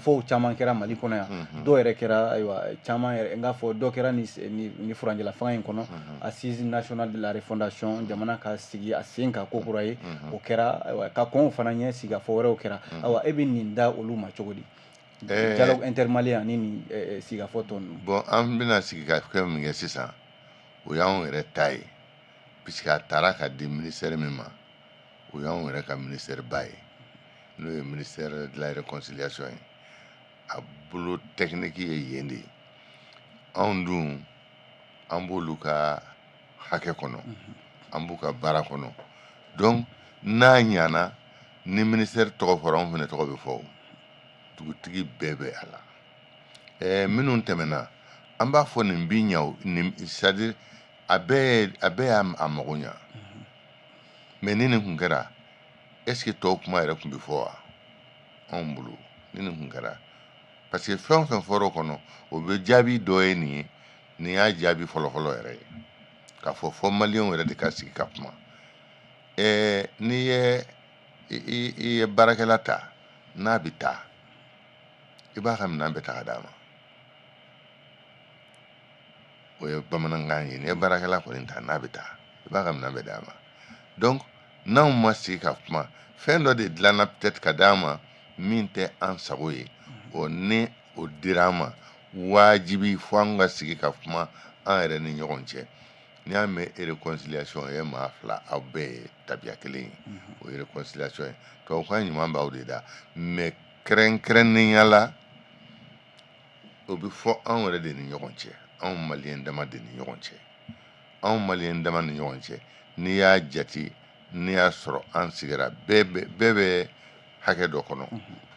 Sigikafɔw caman kɛra Mali kɔnɔ yan, dɔw yɛrɛ kɛra, ayiwa, caman yɛrɛ, n k'a fɔ dɔ kɛra ni furancɛla fanga in kɔnɔ, Assise nationale de la refondation, jamana ka sigi a sen kan ko kura ye, o kɛra. Ayiwa, ka kɔn o fana ɲɛ, sigikafɔ wɛrɛw kɛra. Ayiwa, e bɛ nin da olu ma cogo di, dialogue intermalien ani nin sigikafɔ tɔ ninnu? Bon, an bɛna sigikafɔ min kɛ sisan, o y'anw yɛrɛ ta ye, puisque a taara ka di ministère min ma, o y'anw yɛrɛ ka ministère ba ye, n'o ye ministère de la Réconciliation ye. A bolo technique ye yen de ye. Anw dun, an b'olu ka hakɛ kɔnɔ, an b'u ka baara kɔnɔ. Donc n'a ɲana, ni ministère tɔgɔ fɔra, anw fana tɔgɔ bɛ fɔ. O dugutigi bɛɛ bɛ a la. Minnu tɛmɛna, an b'a fɔ nin bi ɲa o, nin, c'est à dire a bɛɛ y'a a mago ɲa. Mais ni nin kun kɛra, est ce que tɔw kuma yɛrɛ kun bɛ fɔ wa? Anw bolo, ni nin kun kɛra, parce que fɛn o fɛn fɔra o kɔnɔ, o bɛ jaabi dɔ ye. Nin ye, nin y'a jaabi fɔlɔfɔlɔ yɛrɛ ye, k'a fɔ fɔ maliyɛnw yɛrɛ de ka sigi ka kuma. N'i ye i ye baarakɛla ta, n'a bɛ taa, i b'a ka minɛn bɛɛ ta ka d'a ma. O ye bamanankan ye. N'i ye baarakɛla kɔni ta, n'a bɛ taa, i b'a ka minɛn bɛɛ d'a ma. Donc n'anw ma sigi ka kuma, fɛn dɔ de dilanna peut-être ka d'a ma min tɛ an sago ye. O ni o dira an ma, wajibi fo an ka sigi ka kuma an yɛrɛ ni ɲɔgɔn cɛ. N'i y'a mɛn réconciliation, o ye maa fila, aw bɛɛ ye tabiya kelen ye, o ye réconciliation ye. Tubabukan ɲuman b'aw de da, mais kɛrɛnkɛrɛnnenya la, o bɛ fɔ anw yɛrɛ de ni ɲɔgɔn cɛ, anw maliyɛn dama de ni ɲɔgɔn cɛ, anw maliyɛn dama ni ɲɔgɔn cɛ. N'i y'a jate, n'i y'a sɔrɔ an sigira, bɛɛ bɛ hakɛ dɔ kɔnɔ,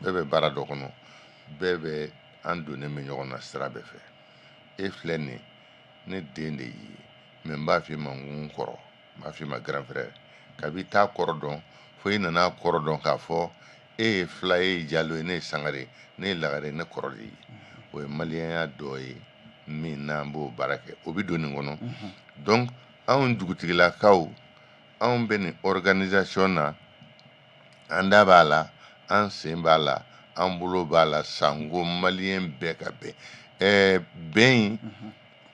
bɛɛ bɛ baara dɔ kɔnɔ, bɛɛ bɛ an donnen bɛ ɲɔgɔn na sira bɛɛ fɛ. E filɛ nin, ne den de y'i ye, mais n b'a f'i ma n ko n kɔrɔ, n b'a f'i ma grand frère. Kabi i t'a kɔrɔ dɔn, fo i nana kɔrɔ dɔn k'a fɔ e ye fila ye, e ye jalo ye, ne ye sangare ye, ne ye lagare ye, ne kɔrɔ de ye. O ye maliyɛnya dɔ ye min n'an b'o baara kɛ, o bɛ don nin kɔnɔ. Donc anw dugutigilakaw, anw bɛ nin organisation na, an da b'a la, an sen b'a la, an bolo b'a la, sanko maliyɛn bɛɛ ka bɛn. Bɛn in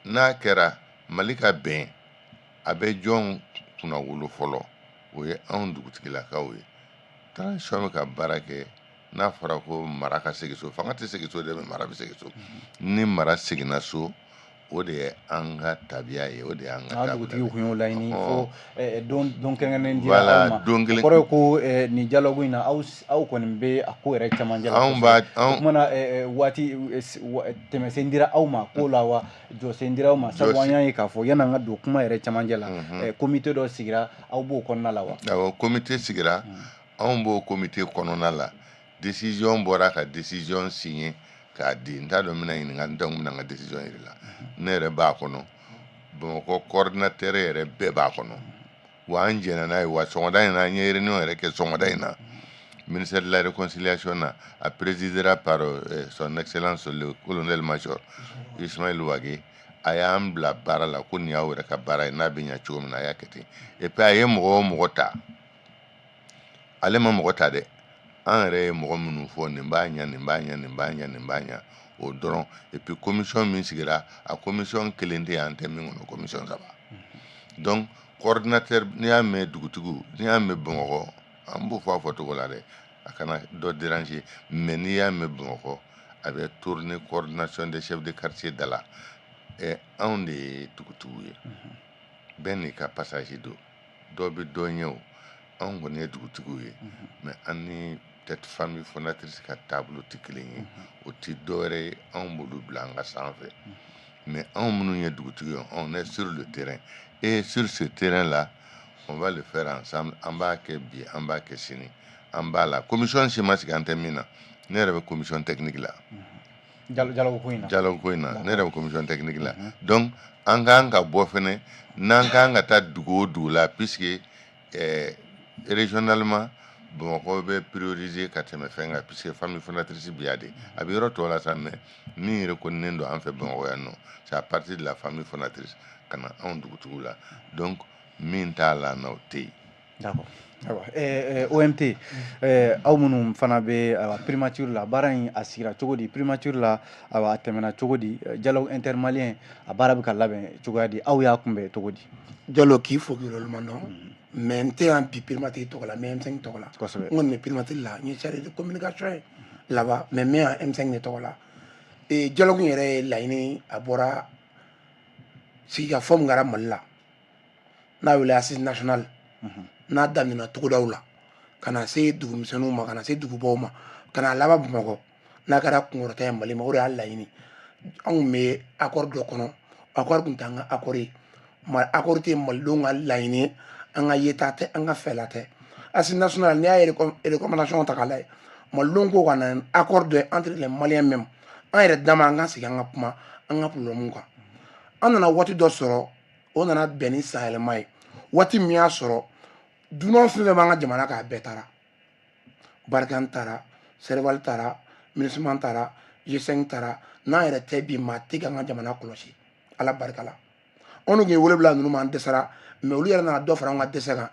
n'a kɛra Mali ka bɛn, a bɛ jɔn kunna wolo fɔlɔ? O ye anw dugutigilakaw ye. Transition bɛ ka baara kɛ. N'a fɔra ko mara ka segin so, fanga tɛ segin so dɛ, mais mara bɛ segin so. Ni mara seginna so, o de ye an ka tabiya ye, o de y'an ka taabolo. Dugutigiw kun y'o laɲini fo don kɛrɛnkɛrɛnnen dira aw ma. Don kelen. O kɔrɔ ye ko nin dialogue in na, aw kɔni bɛ a ko yɛrɛ cɛmancɛ la. Anw b'a anw. O kumana waati tɛmɛsen dira aw ma ko la wa, jɔsen dira aw ma? Sabu an y'a ye k'a fɔ, yan'an ka don kuma yɛrɛ cɛmancɛ la, comité dɔ sigira, aw b'o kɔnɔna la wa? Awɔ, comité sigira, anw b'o comité kɔnɔna la. Décision bɔra, ka décision signer k'a di. N t'a dɔn n bɛna ɲininka, n t'a dɔn n bɛna n ka décision yir'i la. Ne yɛrɛ b'a kɔnɔ, Bamakɔ coordinateur yɛrɛ bɛɛ b'a kɔnɔ. Wa an jɛnna n'a ye. Wa sɔgɔmada in na, an ye réunion yɛrɛ kɛ sɔgɔmada in na ministère de la Réconciliation na, a présidera par son excellence le colonel major Ismaël Wagué. A y'an bila baara la ko nin y'aw yɛrɛ ka baara ye, n'a bɛ ɲɛ cogo min na, a y'a kɛ ten. Et puis a ye mɔgɔ o mɔgɔ ta, ale ma mɔgɔ ta dɛ, an yɛrɛ ye mɔgɔ minnu fɔ, nin b'a ɲɛ, nin b'a ɲɛ, nin b'a ɲɛ, nin b'a ɲɛ, o dɔrɔn. Et puis commission min sigira, a commission kelen tɛ yan, an tɛ min kɔnɔ, commission saba. Donc coordinateur, n'i y'a mɛn dugutigiw, n'i y'a mɛn Bamakɔ, an b'o fɔ a fɔcogo la dɛ, a kana dɔ déranger, mais n'i y'a mɛn Bamakɔ, a bɛ tourner coordination des chefs de quartier da la. Anw de ye dugutigiw ye, bɛɛ n'i ka passage don, dɔ bɛ dɔ ɲɛ. O anw kɔni ye dugutigiw ye, mais an ni peut-être famille fondatrice ka taabolo tɛ kelen ye. O tɛ dɔwɛrɛ ye, anw b'olu bila an ka sanfɛ. Mais anw minnu ye dugutigi ye, on est sur le terrain, et sur ce terrain là, on va le faire ensemble. An b'a kɛ bi, an b'a kɛ sini, an b'a la. Commission si ma sigi an tɛ min na. Ne yɛrɛ bɛ commission technique la. Dialogue ko in na. Dialogue ko in na, ne yɛrɛ bɛ commission technique la. Donc an kan ka bɔ fɛnɛ, n'an kan ka taa dugu o dugu la, puisque régionalement Bamakɔ bɛ prioriser ka tɛmɛ fɛn kan, puisque famille fondatrice bi yan de, a bɛ yɔrɔ tɔw la sa, mais min reconnu don an fɛ Bamakɔ yan nɔ, c'est à partir de la famille fondatrice ka na anw dugutigiw la. Donc min t'a la na, o tɛ yen. D'accord. Ayiwa, OMT, aw minnu fana bɛ, ayiwa, primature la, baara in a sigira cogo di primature la? Ayiwa, a tɛmɛna cogo di? Dialogue intermalien, a baara bɛ ka labɛn cogoya di? Aw y'a kunbɛn cogo di? Jalo, k'i fo k'i waleɲuman dɔn. Mais n tɛ yan bi primature tɔgɔ la, n bɛ M5 tɔgɔ la. N kɔni bɛ primature la, n ye chargé de communication ye là-bas, mais n bɛ yan M5 de tɔgɔ la. Dialogue yɛrɛ ye laɲini, a bɔra sigikafɔ min kɛra Mali la, n'a wele assise nationale, n'a daminɛna togodaw la ka na se dugumisɛnninw ma, ka na se dugubaw ma, ka na laban Bamakɔ, n'a kɛra kunkɔrɔta ye Mali ma. O de y'a laɲini. An kun bɛ accord dɔ kɔnɔ, accord kun t'an ka accord ye, accord tɛ malidenw ka laɲini ye, an ka yeta tɛ, an ka fɛla tɛ. Assise nationale, n'i y'a recommandation ta k'a lajɛ, malidenw ko ka na accord dɔ ye entre les Maliens même, an yɛrɛ dama, an ka sigi, an ka kuma an ka problème kan. An nana waati dɔ sɔrɔ, o nana bɛn ni sanyɛlɛma ye, waati min y'a sɔrɔ dunan fɛn fɛn b'an ka jamana kan, a bɛɛ taara. Barkhane taara, Serval taara, MINUSMA taara, G5 taara. N'an yɛrɛ tɛ bi, maa tɛ k'an ka jamana kɔlɔsi. Ala barika la, anw tun ye wele bila ninnu ma, an dɛsɛra, mais olu yɛrɛ nana dɔ fara an ka dɛsɛ kan.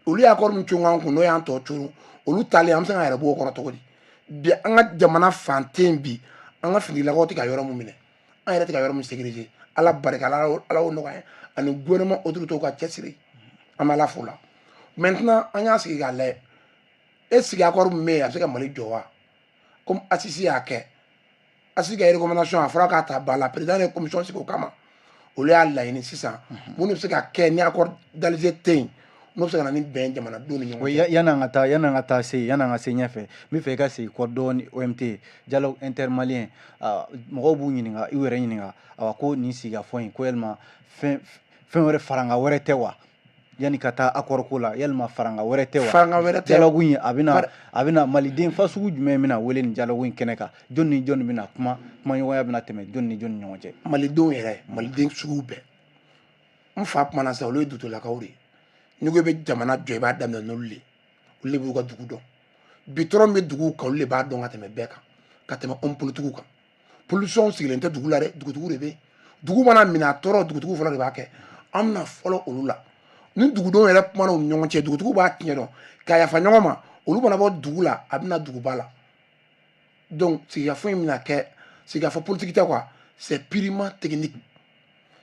Olu ye accord min cun an kun, n'o y'an tɔ curu, olu taalen, an bɛ se k'an yɛrɛ bɔ o kɔrɔ cogo di? Bi, an ka jamana fan tɛ yen bi, an ka finitigilakaw tɛ ka yɔrɔ mun minɛ, an yɛrɛ tɛ ka yɔrɔ min sécuriser. Ala barika la, Ala y'o nɔgɔya ani gouvernement autorités ka cɛsiri, an bɛ Ala fo la. Maintenant, an y'a sigi k'a lajɛ, e sigi accord min bɛ yen, a bɛ se ka Mali jɔ wa? Comme assise y'a kɛ, assise ka recommandation, a fɔra k'a ta ba la, président ye commission sigi o kama, olu y'a laɲini sisan mun de bɛ se ka kɛ ni accord d'Alger tɛ yen, n'o bɛ se ka na ni bɛn jamanadenw ni ɲɔgɔn cɛ. Yan'an ka taa se, yan'an ka se ɲɛfɛ, n bɛ fɛ i ka segin kɔ dɔɔni. OMT, dialogue intermalien, mɔgɔw b'u ɲininka, u yɛrɛ ɲininka, awa, ko nin sigikafɔ in ko yalima fɛn fɛn wɛrɛ, faranga wɛrɛ tɛ wa? Yanni ka taa accord ko la, yalima faranga wɛrɛ tɛ wa? Faranga wɛrɛ tɛ. Dialogue in, a bɛna maliden fasugu jumɛn bɛna wele nin dialogue in kɛnɛ kan? Jɔn ni jɔn bɛna kuma? Kumaɲɔgɔnya bɛna tɛmɛ jɔn ni jɔn ni ɲɔgɔn cɛ? Malidenw yɛrɛ, maliden sugu bɛɛ. N fa kumana sisan, olu ye dutolakaw de ye. N'i ko i bɛ jamana jɔ, i b'a daminɛ n'olu de ye. Olu de b'u ka dugu dɔn. Bi, tɔɔrɔ min bɛ duguw kan, olu de b'a dɔn ka tɛmɛ bɛɛ kan, ka tɛmɛ homme politique kan. Politiciens sigilen tɛ dugu la dɛ, dugutigiw de bɛ yen. Dugu mana minɛ, a tɔɔrɔ, dugutigiw fɔlɔ de b'a kɛ. An bɛna fɔlɔ olu la. Ni dugudenw yɛrɛ kumana u ni ɲɔgɔn cɛ, dugutigiw b'a tiɲɛ dɔn ka yafa ɲɔgɔn ma. Olu mana bɔ dugu la, a bɛna duguba la. Donc sigikafɔ in bɛna kɛ sigikafɔ politique tɛ quoi, c'est purement technique.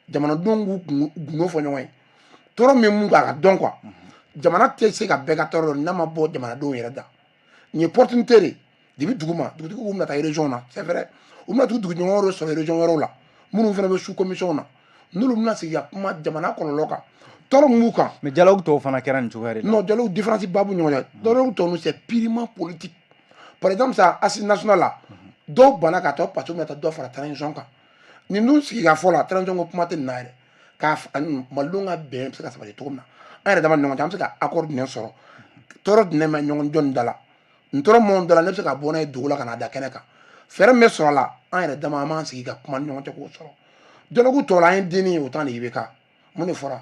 Jamanadenw k'u gundo fɔ ɲɔgɔn ye, tɔɔrɔ min mun kan, a ka dɔn quoi. Jamana tɛ se ka bɛɛ ka tɔɔrɔ dɔn n'a ma bɔ jamanadenw yɛrɛ da. Nin ye opportunité de depuis dugu ma, dugutigiw bɛna taa région na, c'est vrai, u bɛna tugu duguɲɔgɔn wɛrɛw sɔrɔ région wɛrɛw la, minnu fana bɛ sous commission na, n'olu bɛna sigi ka kuma jamana kɔlɔlɔ kan, tɔɔrɔ min b'u kan. Mais dialogue tɔw fana kɛra nin cogoya de la. Non, dialogue, différence ba b'u ɲɔgɔn cɛ. Dialogue tɔ ninnu, c'est purement politique. Par exemple, ça, assise nationale la, dɔw banna ka taa parce que u bɛna taa dɔ fara transition kan. Nin dun sigikafɔ la, transition ko kuma tɛ nin na yɛrɛ. K'a malidenw ka bɛn bɛ se ka sabati cogo min na an yɛrɛ dama ni ɲɔgɔn cɛ, an bɛ se ka accord jumɛn sɔrɔ, tɔɔrɔ jumɛn bɛ ɲɔgɔn jɔnni da la, nin tɔɔrɔ minnu da la, ne bɛ se ka bɔ n'a ye dugu la ka n'a da kɛnɛ kan, fɛɛrɛ min bɛ sɔrɔ a la, an yɛrɛ dama, an b'an sigi ka kuma ni ɲɔgɔn cɛ k'o sɔrɔ. Dialogue tɔ la, an ye denni ye o temps de IBK. Mun de fɔra?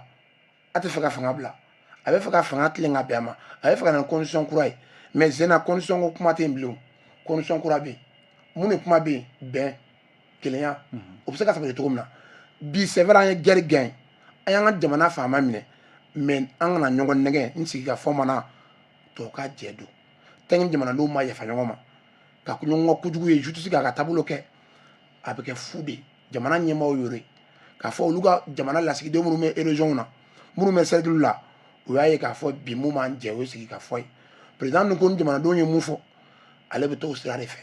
A tɛ fɛ ka fanga bila, a bɛ fɛ ka fanga tilen ka bɛn a ma, a bɛ fɛ ka na ni constitution kura ye. Mais zena constitution ko kuma tɛ yen bilen, constitution kura bɛ yen. Mun de kuma bɛ yen? Bɛn, kelenya, o bɛ se ka sabati cogo min na bi. C'est vrai, an ye guerre gagné, an y'an ka jamana faama minɛ, mais an kana ɲɔgɔn nɛgɛ. N sigi ka fɔ mana tɔw ka jɛ don tant que jamanadenw ma yafa ɲɔgɔn ma ka ɲɔgɔn ka kojugu ye, justice k'a ka taabolo kɛ, a bɛ kɛ fu de. Jamana ɲɛmaaw yɛrɛ k'a fɔ olu ka jamana lasigiden minnu bɛ région na, minnu bɛ cercle la, o y'a ye k'a fɔ bi mun b'an jɛ, o ye sigi ka fɔ ye. Président ninnu ko ni jamanadenw ye mun fɔ, ale bɛ t'o sira de fɛ.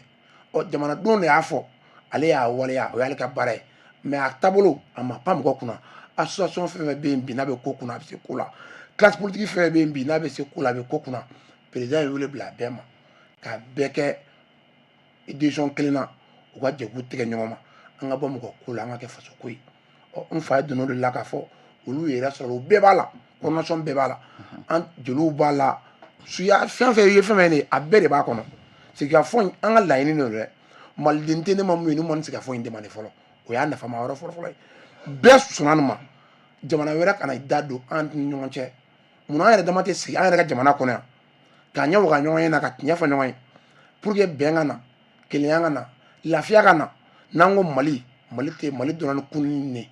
Ɔ, jamanadenw de y'a fɔ, ale y'a waleya, o y'ale ka baara ye. Mais a taabolo, a ma pan mɔgɔ kunna. Association fɛn fɛn bɛ yen bi n'a bɛ ko kunna, a bɛ se ko la. Classe politique fɛn fɛn bɛ yen bi n'a bɛ se ko la, a bɛ ko kunna. Président ye wele bila a bɛɛ ma ka bɛɛ kɛ décision kelen na, u ka jɛ k'u tigɛ ɲɔgɔn ma, an ka bɔ mɔgɔ ko la, an ka kɛ faso ko ye. Ɔ, n fa ye donna o de la k'a fɔ olu yɛrɛ sɔrɔ, u bɛɛ b'a la, coordination bɛɛ b'a la, an jeliw b'a la, suya fɛn fɛn ye fɛn fɛn ye, a bɛɛ de b'a kɔnɔ. Sigikafɔ in, an ka laɲini de don dɛ. Maliden tɛ ne ma mun ye, ne ma nin sigikafɔ in demande fɔlɔ, o y'a nafama yɔrɔ fɔlɔ fɔlɔ ye. Bɛɛ sɔnna nin ma. Jamana wɛrɛ kana i da don an ni ɲɔgɔn cɛ. Munna an yɛrɛ dama tɛ sigi an yɛrɛ ka jamana kɔnɔ yan k'a ɲɛ waga ɲɔgɔn ye na, ka tiɲɛ fɔ ɲɔgɔn ye, pour que bɛn ka na, kelenya ka na, lafiya ka na? N'an ko Mali, Mali tɛ Mali dɔrɔn ni kununi ne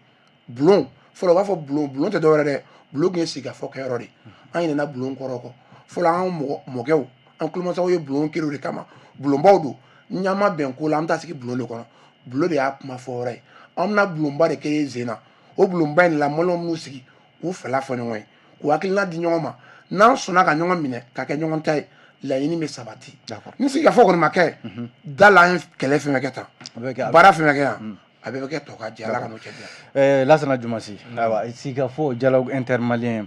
bulon fɔlɔ, u b'a fɔ bulon. Bulon tɛ dɔwɛrɛ dɛ, Bulon tun ye sigikafɔ kɛyɔrɔ de. An ɲinɛna bulon kɔrɔ kɔ. Fɔlɔ, an mɔgɔ mɔkɛw, an kulomasaw ye bulon kelen de kama. Bulonbaw don. N'an ma bɛn ko la, an bɛ taa sigi bulon de kɔnɔ. Bulon de y'a kuma fɔ yɔrɔ ye. An bɛna bulonba de kɛ sen na. O bulonba in de la, maliyɛnw b'u sigi k'u fɛla fɔ ɲɔgɔn ye, k'u hakilina di ɲɔgɔn ma. N'an sɔnna ka ɲɔgɔn minɛ ka kɛ ɲɔgɔn ta ye, laɲini bɛ sabati. Ni sigikafɔ kɔni ma kɛ da la, an ye kɛlɛ fɛn fɛn kɛ tan, baara fɛn fɛn kɛ yan, a bɛɛ bɛ kɛ tɔ ka jɛ. Ala ka n'o cɛ janya. Lasana Jumasi, ayiwa, sigikafɔ, dialogue intermalien,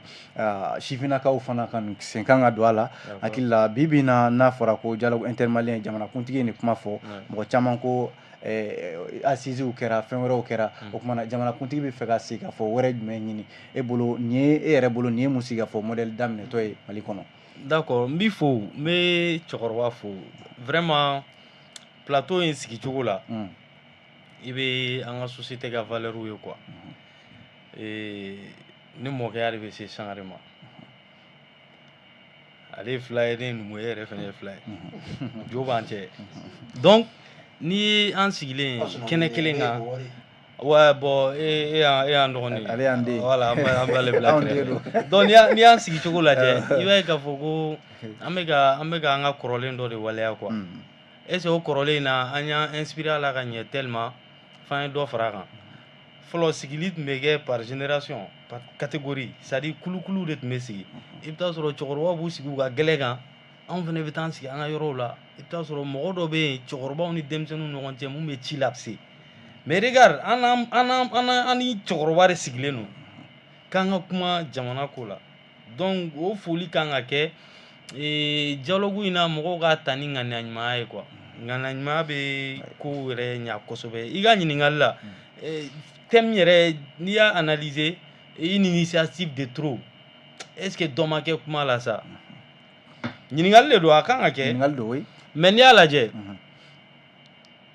sifinnakaw fana ka sen kan ka don a la. Hakili la, bi bi in na, n'a fɔra ko dialogue intermalien, jamanakuntigi ye nin kuma fɔ, mɔgɔ caman ko assises kɛra, fɛn wɛrɛw kɛra. O kumana, jamanakuntigi bɛ fɛ ka sigikafɔ wɛrɛ jumɛn ɲini e bolo? Nin ye, e yɛrɛ bolo, nin ye mun sigikafɔ modèle daminɛtɔ ye Mali kɔnɔ? D'accord, n b'i fo, n bɛ cɛkɔrɔba fo. Vraiment, plateau in sigicogo la, i bɛ an ka société ka valeur ye quoi. Ne mɔkɛya de bɛ se Sangare ma. Ale ye fila ye, ne ye numu ye, e yɛrɛ fana ye fila ye, jo b'an cɛ. Donc n'i ye an sigilen kɛnɛ kelen kan, ouais, bon, e y'an dɔgɔnin ye. Ale y'an den. Voilà, an b'ale bila Anw den don. kɛrɛfɛ. Donc n'i y'an sigicogo lajɛ, i b'a ye k'a fɔ ko an bɛ ka an ka kɔrɔlen dɔ de waleya quoi. Est ce que o kɔrɔlen in na, an y'an inspiré a la ka ɲɛ tellement f'an ye dɔ fara a kan? Fɔlɔ, sigili tun bɛ kɛ par génération, par catégorie, c'est à dire kulukulu de tun bɛ sigi. I bɛ taa sɔrɔ cɛkɔrɔbaw b'u sigi u ka gɛlɛ kan, anw fana bɛ taa sigi an ka yɔrɔw la. I bɛ taa sɔrɔ mɔgɔ dɔ bɛ yen cɛkɔrɔbaw ni denmisɛnninw ɲɔgɔn cɛ mun bɛ ci lase. Mais regarde, an n'an an an an ni cɛkɔrɔba de sigilen don k'an ka kuma jamana ko la. Donc o foli kan ka kɛ. Dialogue in na, mɔgɔw k'a ta ni ŋaniya ɲumanya ye quoi. Ŋaniya ɲumanya bɛ ko yɛrɛ ɲa kosɛbɛ. I ka ɲininkali la, thème yɛrɛ, n'i y'a analyser, une initiative de trop, est ce que dɔ ma kɛ kuma la sa? Ɲininkali de don, a kan ka kɛ. Ɲininkali don, oui. Mais n'i y'a lajɛ,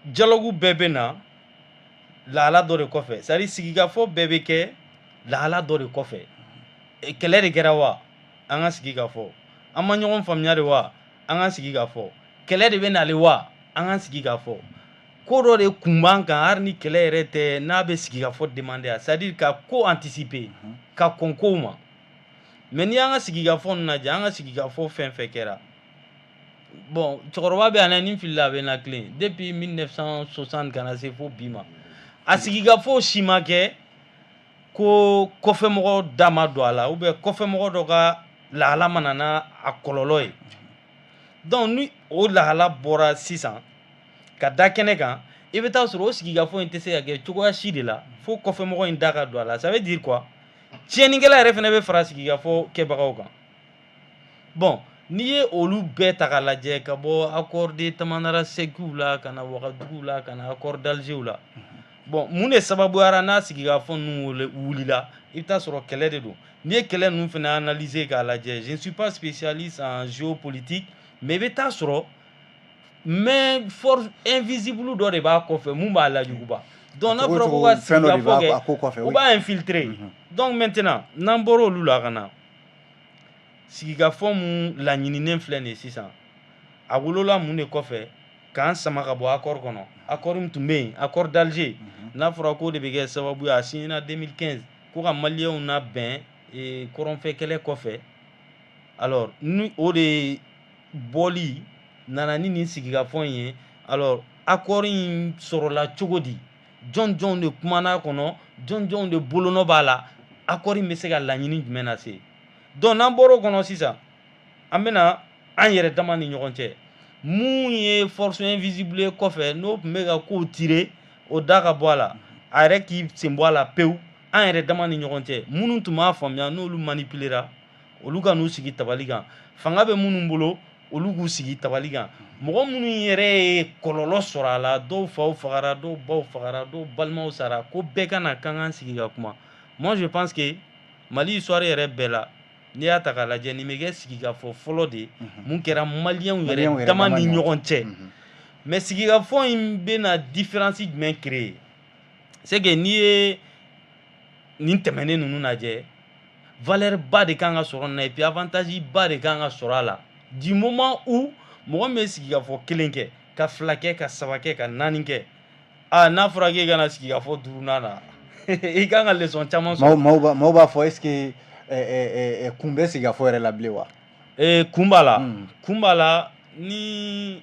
dialogue bɛɛ bɛ na lahala dɔ de kɔfɛ, c'est à dire sigikafɔ bɛɛ bɛ kɛ lahala dɔ de kɔfɛ. Kɛlɛ de kɛra wa an ka sigi ka fɔ? An ma ɲɔgɔn faamuya de wa an ka sigi ka fɔ? Kɛlɛ de bɛ nale wa an ka sigi ka fɔ? Ko dɔ de kun b'an kan, hali ni kɛlɛ yɛrɛ tɛ, n'a bɛ sigi ka fɔ demander a, c'est à dire ka ko anticiper, ka kɔn kow ma. Mais n'i y'an ka sigikafɔ ninnu lajɛ, an ka sigikafɔ fɛn fɛn kɛra, bon, cɛkɔrɔba bɛ yan, ni filila a bɛ na tilen, depuis 1960 ka na se fo bi ma, a sigikafɔ si ma kɛ ko kɔfɛmɔgɔ da ma don a la, ou bien kɔfɛmɔgɔ dɔ ka lahala ma na n'a a kɔlɔlɔ ye. Donc ni o lahala bɔra sisan ka da kɛnɛ kan, i bɛ taa sɔrɔ o sigikafɔ in tɛ se ka kɛ cogoya si de la fo kɔfɛmɔgɔ in da ka don a la. Ça veut dire quoi? Tiɲɛnikɛla yɛrɛ fana bɛ fara sigikafɔ kɛbagaw kan. Bon, n'i ye olu bɛɛ ta k'a lajɛ, ka bɔ accord de Tamanrasset la ka na Wagadugu la, ka na accord d'Alger la, bon, mun de sababuyara n'a sigikafɔ ninnu wulila? I bɛ taa sɔrɔ kɛlɛ de don. N'i ye kɛlɛ ninnu fana analyser k'a lajɛ, je ne suis pas spécialiste en géopolitique, mais i bɛ taa sɔrɔ mais force invisible dɔ de b'a kɔfɛ mun b'a lajuguba. Donc n'a fɔra ko ka sigikafɔ kɛ, u b'a infiltrer. Donc maintenant, n'an bɔra olu la ka na sigikafɔ mun laɲininen filɛ nin ye sisan, a wolola mun de kɔfɛ? K'an sama ka bɔ accord kɔnɔ, accord min tun bɛ yen, accord d'Alger. N'a fɔra k'o de bɛ kɛ sababu ye, a signé 2015, ko ka maliyɛnw labɛn kɔrɔnfɛ kɛlɛ kɔfɛ. Alors ni o de bɔli nana ni nin sigikafɔ in ye, alors accord in sɔrɔla cogo di? Jɔn jɔnw de kumana a kɔnɔ? Jɔn jɔnw de bolonɔ b'a la? Accord in bɛ se ka laɲini jumɛn lase? Donc n'an bɔra o kɔnɔ sisan, an bɛna an yɛrɛ dama ni ɲɔgɔn cɛ, mun ye force invisible ye kɔfɛ n'o tun bɛ ka kow tirer, o da ka bɔ a la, a yɛrɛ k'i sen bɔ a la pewu. An yɛrɛ dama ni ɲɔgɔn cɛ, minnu tun b'a faamuya, n'olu manipulera, olu ka n'u sigi tabali kan. Fanga bɛ minnu bolo, olu k'u sigi tabali kan. Mɔgɔ minnu yɛrɛ ye kɔlɔlɔ sɔrɔ a la, dɔw faw fagara, dɔw baw fagara, dɔw balimaw sara, ko bɛɛ ka na k'an k'an sigi ka kuma. Moi, je pense que Mali histoire yɛrɛ bɛɛ la, n'i y'a ta k'a lajɛ, nin bɛ kɛ sigikafɔ fɔlɔ de ye mun kɛra maliyɛnw yɛrɛ dama ni ɲɔgɔn cɛ. Mais sigikafɔ in bɛna différence jumɛn créer? C'est que n'i ye nin tɛmɛnen ninnu lajɛ, valeur ba de kan ka sɔrɔ nin na, et puis avantage ba de kan ka sɔrɔ a la. Du moment où mɔgɔ min bɛ sigikafɔ kelen kɛ, ka fila kɛ, ka saba kɛ, ka naani kɛ, aa, n'a fɔra k'e kana sigikafɔ duurunan na, i kan ka leçon caman sɔrɔ. Maaw b'a fɔ est ce que Kun bɛ sigikafɔ yɛrɛ la bilen wa? Kun b'a la, kun b'a la. Ni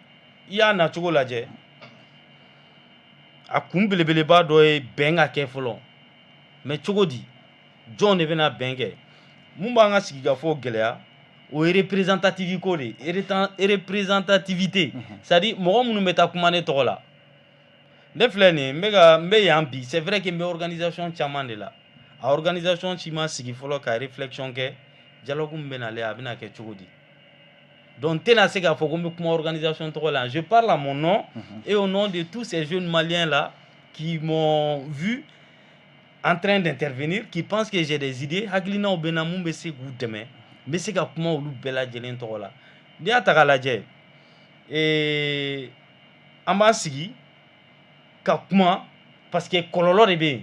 i y'a nacogo lajɛ, a kun belebeleba dɔ ye bɛn ka kɛ fɔlɔ. Mais cogo di, jɔn de bɛna bɛn kɛ? Mun b'an ka sigikafɔ gɛlɛya, o ye représentativité ko de ye, représentativité, c'est à dire mɔgɔ minnu bɛ taa kuma ne tɔgɔ la. Ne filɛ nin ye, n bɛ ka n bɛ yan bi, c'est vrai que n bɛ organisation caman de la. A organisation si ma sigi fɔlɔ ka réflexion kɛ dialogue min bɛ nalen, a bɛna kɛ cogo di. Donc n tɛna se k'a fɔ ko n bɛ kuma organisation tɔgɔ la. Je parle à mon nom et au nom de tous ces jeunes Maliens là qui m'ont vu en train d'intervenir, qui pensent que j'ai des idées, hakilinaw bɛ n na mun bɛ se k'u dɛmɛ. N bɛ se ka kuma olu bɛɛ lajɛlen tɔgɔ la. N'i y'a ta k'a lajɛ, an b'an sigi ka kuma parce que kɔlɔlɔ de bɛ yen.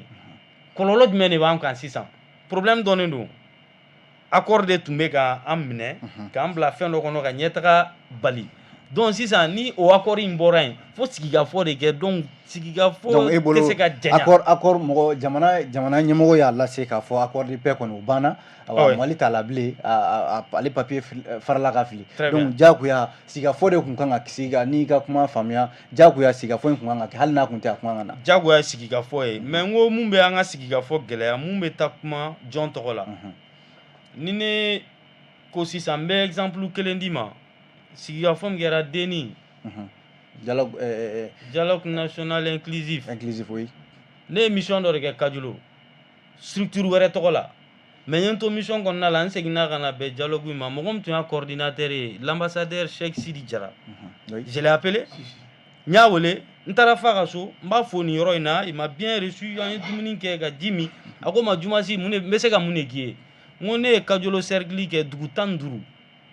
Kɔlɔlɔ jumɛn de b'an kan sisan? Problème dɔnnen don. Accord de tun bɛ ka an minɛ k'an bila fɛn dɔ kɔnɔ ka ɲɛtaga bali. Donc sisan ni o accord in bɔra yen, fo sigikafɔ de kɛ. Donc sigikafɔ Donc e bolo tɛ se ka janya. Accord mɔgɔ jamana ɲɛmɔgɔ y'a lase k'a fɔ accord de paix kɔni, o banna. Awa, Mali t'a la bilen, ale papier farala ka fili. Donc diyagoya sigikafɔ de tun kan ka sigi ka, n'i ka kuma faamuya, diyagoya sigikafɔ in tun kan ka kɛ, hali n'a tun tɛ, a kun kan ka na. Diyagoya sigikafɔ ye. Mais n ko mun bɛ an ka sigikafɔ gɛlɛya, mun bɛ taa kuma jɔn tɔgɔ la? Ni ne ko sisan, n bɛ exemple kelen d'i ma. Sigikafɔ min kɛra DNI, Dialogue dialogue national inclusif. Inclusif, oui. Ne ye mission dɔ de kɛ Kajulo, structure wɛrɛ tɔgɔ la. Mais n ye n to mission kɔnɔna la, n seginna ka na bɛn dialogue in ma. Mɔgɔ min tun y'a coordinateur ye, l'ambassadeur Cheikh Sidi Jara, je l'ai appelé, n y'a wele, n taara f'a ka so. N b'a fo nin yɔrɔ in na, il m'a bien reçu. An ye dumuni kɛ ka ji min. A ko n ma: "Jumasi, mun de n bɛ se ka mun de k'i ye?" N ko ne ye Kajolo cercle kɛ dugu 15.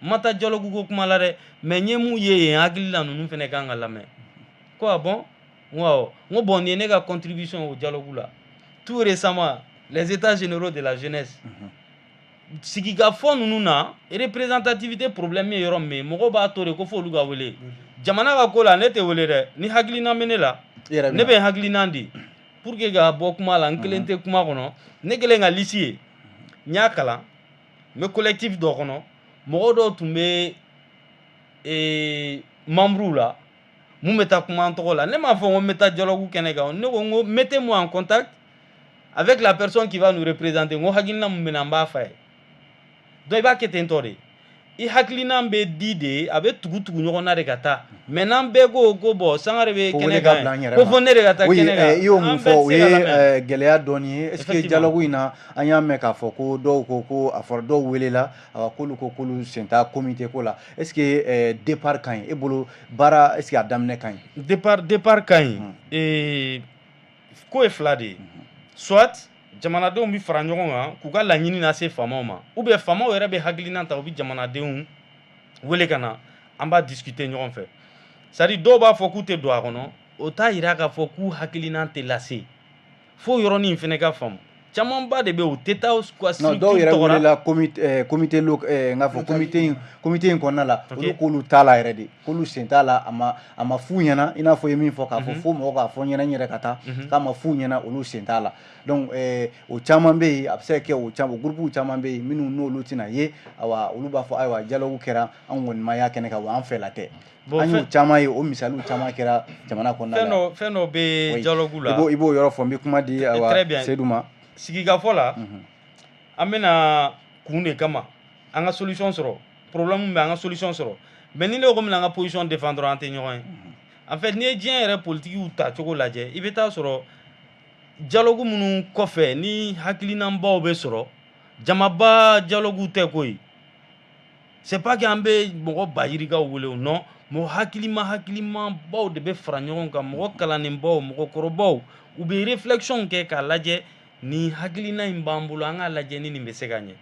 N ma taa dialogue ko kuma la dɛ, mais n ye mun ye yen, hakili la ninnu fana kan ka lamɛn. Ko ah bon? N ko awɔ. N ko bon, nin ye ne ka contribution au dialogue la. Tout récemment, les États généraux de la jeunesse, sigikafɔ ninnu na, représentativité problème ye yɔrɔ min ye, mɔgɔw b'a to de ko f'olu ka wele. Jamana ka ko la, ne tɛ wele dɛ. Ni hakilina bɛ ne la, I yɛrɛ ne bɛ hakilina di pour que ka bɔ kuma la. N kelen tɛ kuma kɔnɔ, ne kelen ka liste ye, n y'a kalan, n bɛ collectif dɔ kɔnɔ, mɔgɔ dɔw tun bɛ membre la mun bɛ taa kuma an tɔgɔ la. Ne m'a fɔ ko n bɛ taa dialogue kɛnɛ kan. Ne ko n ko mettez-moi en contact avec la personne qui va nous représenter. N ko hakilina mun bɛ na, n b'a f'a ye. Donc i b'a kɛ ten tɔ de, i hakilina bɛ di de, a bɛ tugu tugu ɲɔgɔn na de ka taa. Mais n'an bɛɛ ko ko bɔn, Sangare bɛ Fo kɛnɛ wele ka bila an kan yɛrɛ ko ma. Fo ne de ka taa Oui, kɛnɛ kan. I y'o mun An fɔ, bɛɛ o tɛ se ka ye lamɛn. Gɛlɛya dɔɔni ye. Est ce que dialogue in na, an y'a mɛn k'a fɔ ko dɔw ko ko a fɔra dɔw welela, awa, k'olu ko k'olu sen t'a comité ko la. Est ce que départ ka ɲi e bolo, baara, est ce que a daminɛ ka ɲi? Départ ka ɲi. Ko ye fila de ye: soit jamanadenw bɛ fara ɲɔgɔn kan k'u ka laɲini lase faamaw ma, ou bien faamaw yɛrɛ bɛ hakilina ta, u bɛ jamanadenw wele ka na, an b'a discuter ɲɔgɔn fɛ. C'est à dire dɔw b'a fɔ k'u tɛ don a kɔnɔ, o t'a yira k'a fɔ k'u hakilina tɛ lase. Fo yɔrɔnin fana ka faamu, camanba de bɛ yen, u tɛ taa u ka Non, structure dɔw yɛrɛ tɔgɔ la. Welela comité n k'a fɔ comité in kɔnɔna la, olu k'olu t'a la yɛrɛ de, k'olu sen t'a la. A ma f'u ɲɛna, i n'a fɔ i ye min fɔ k'a fɔ fo mɔgɔ k'a fɔ n ɲɛna, n yɛrɛ ka taa, k'a ma f'u ɲɛna, olu sen t'a la. Donc o caman bɛ yen, a bɛ se ka kɛ o caman, o groupe caman bɛ yen minnu n'olu tɛna ye. Awa, olu b'a fɔ ayiwa, dialogue kɛra, anw kɔni ma y'a kɛnɛ kan wa, an fɛla tɛ. Bon, an y'o caman ye, o misaliw caman kɛra jamana kɔnɔna fɛn la. Dɔ bɛ dialogue la. I b'o yɔrɔ fɔ, n bɛ kuma di, awa, Très bien. Seydou ma. Sigikafɔ la, an bɛna kun de kama an ka solution sɔrɔ problème bɛ, an ka solution sɔrɔ. Mais ni ne ko bɛna an ka position défendre dɔrɔn, an tɛ ɲɔgɔn ye. En fait, n'i ye diɲɛ yɛrɛ politikiw ta cogo lajɛ, i bɛ taa sɔrɔ dialogue minnu kɔfɛ ni hakilinanbaw bɛ sɔrɔ, jamaba dialogue tɛ koyi. C'est pas que an bɛ mɔgɔ ba yirikaw wele o, non, mɔgɔ hakilimabaw de bɛ fara ɲɔgɔn kan, mɔgɔ kalannenbaw, mɔgɔkɔrɔbaw. U bɛ réflexion kɛ k'a lajɛ nin hakilina in b'an bolo, an k'a lajɛ ni nin bɛ se ka ɲɛ.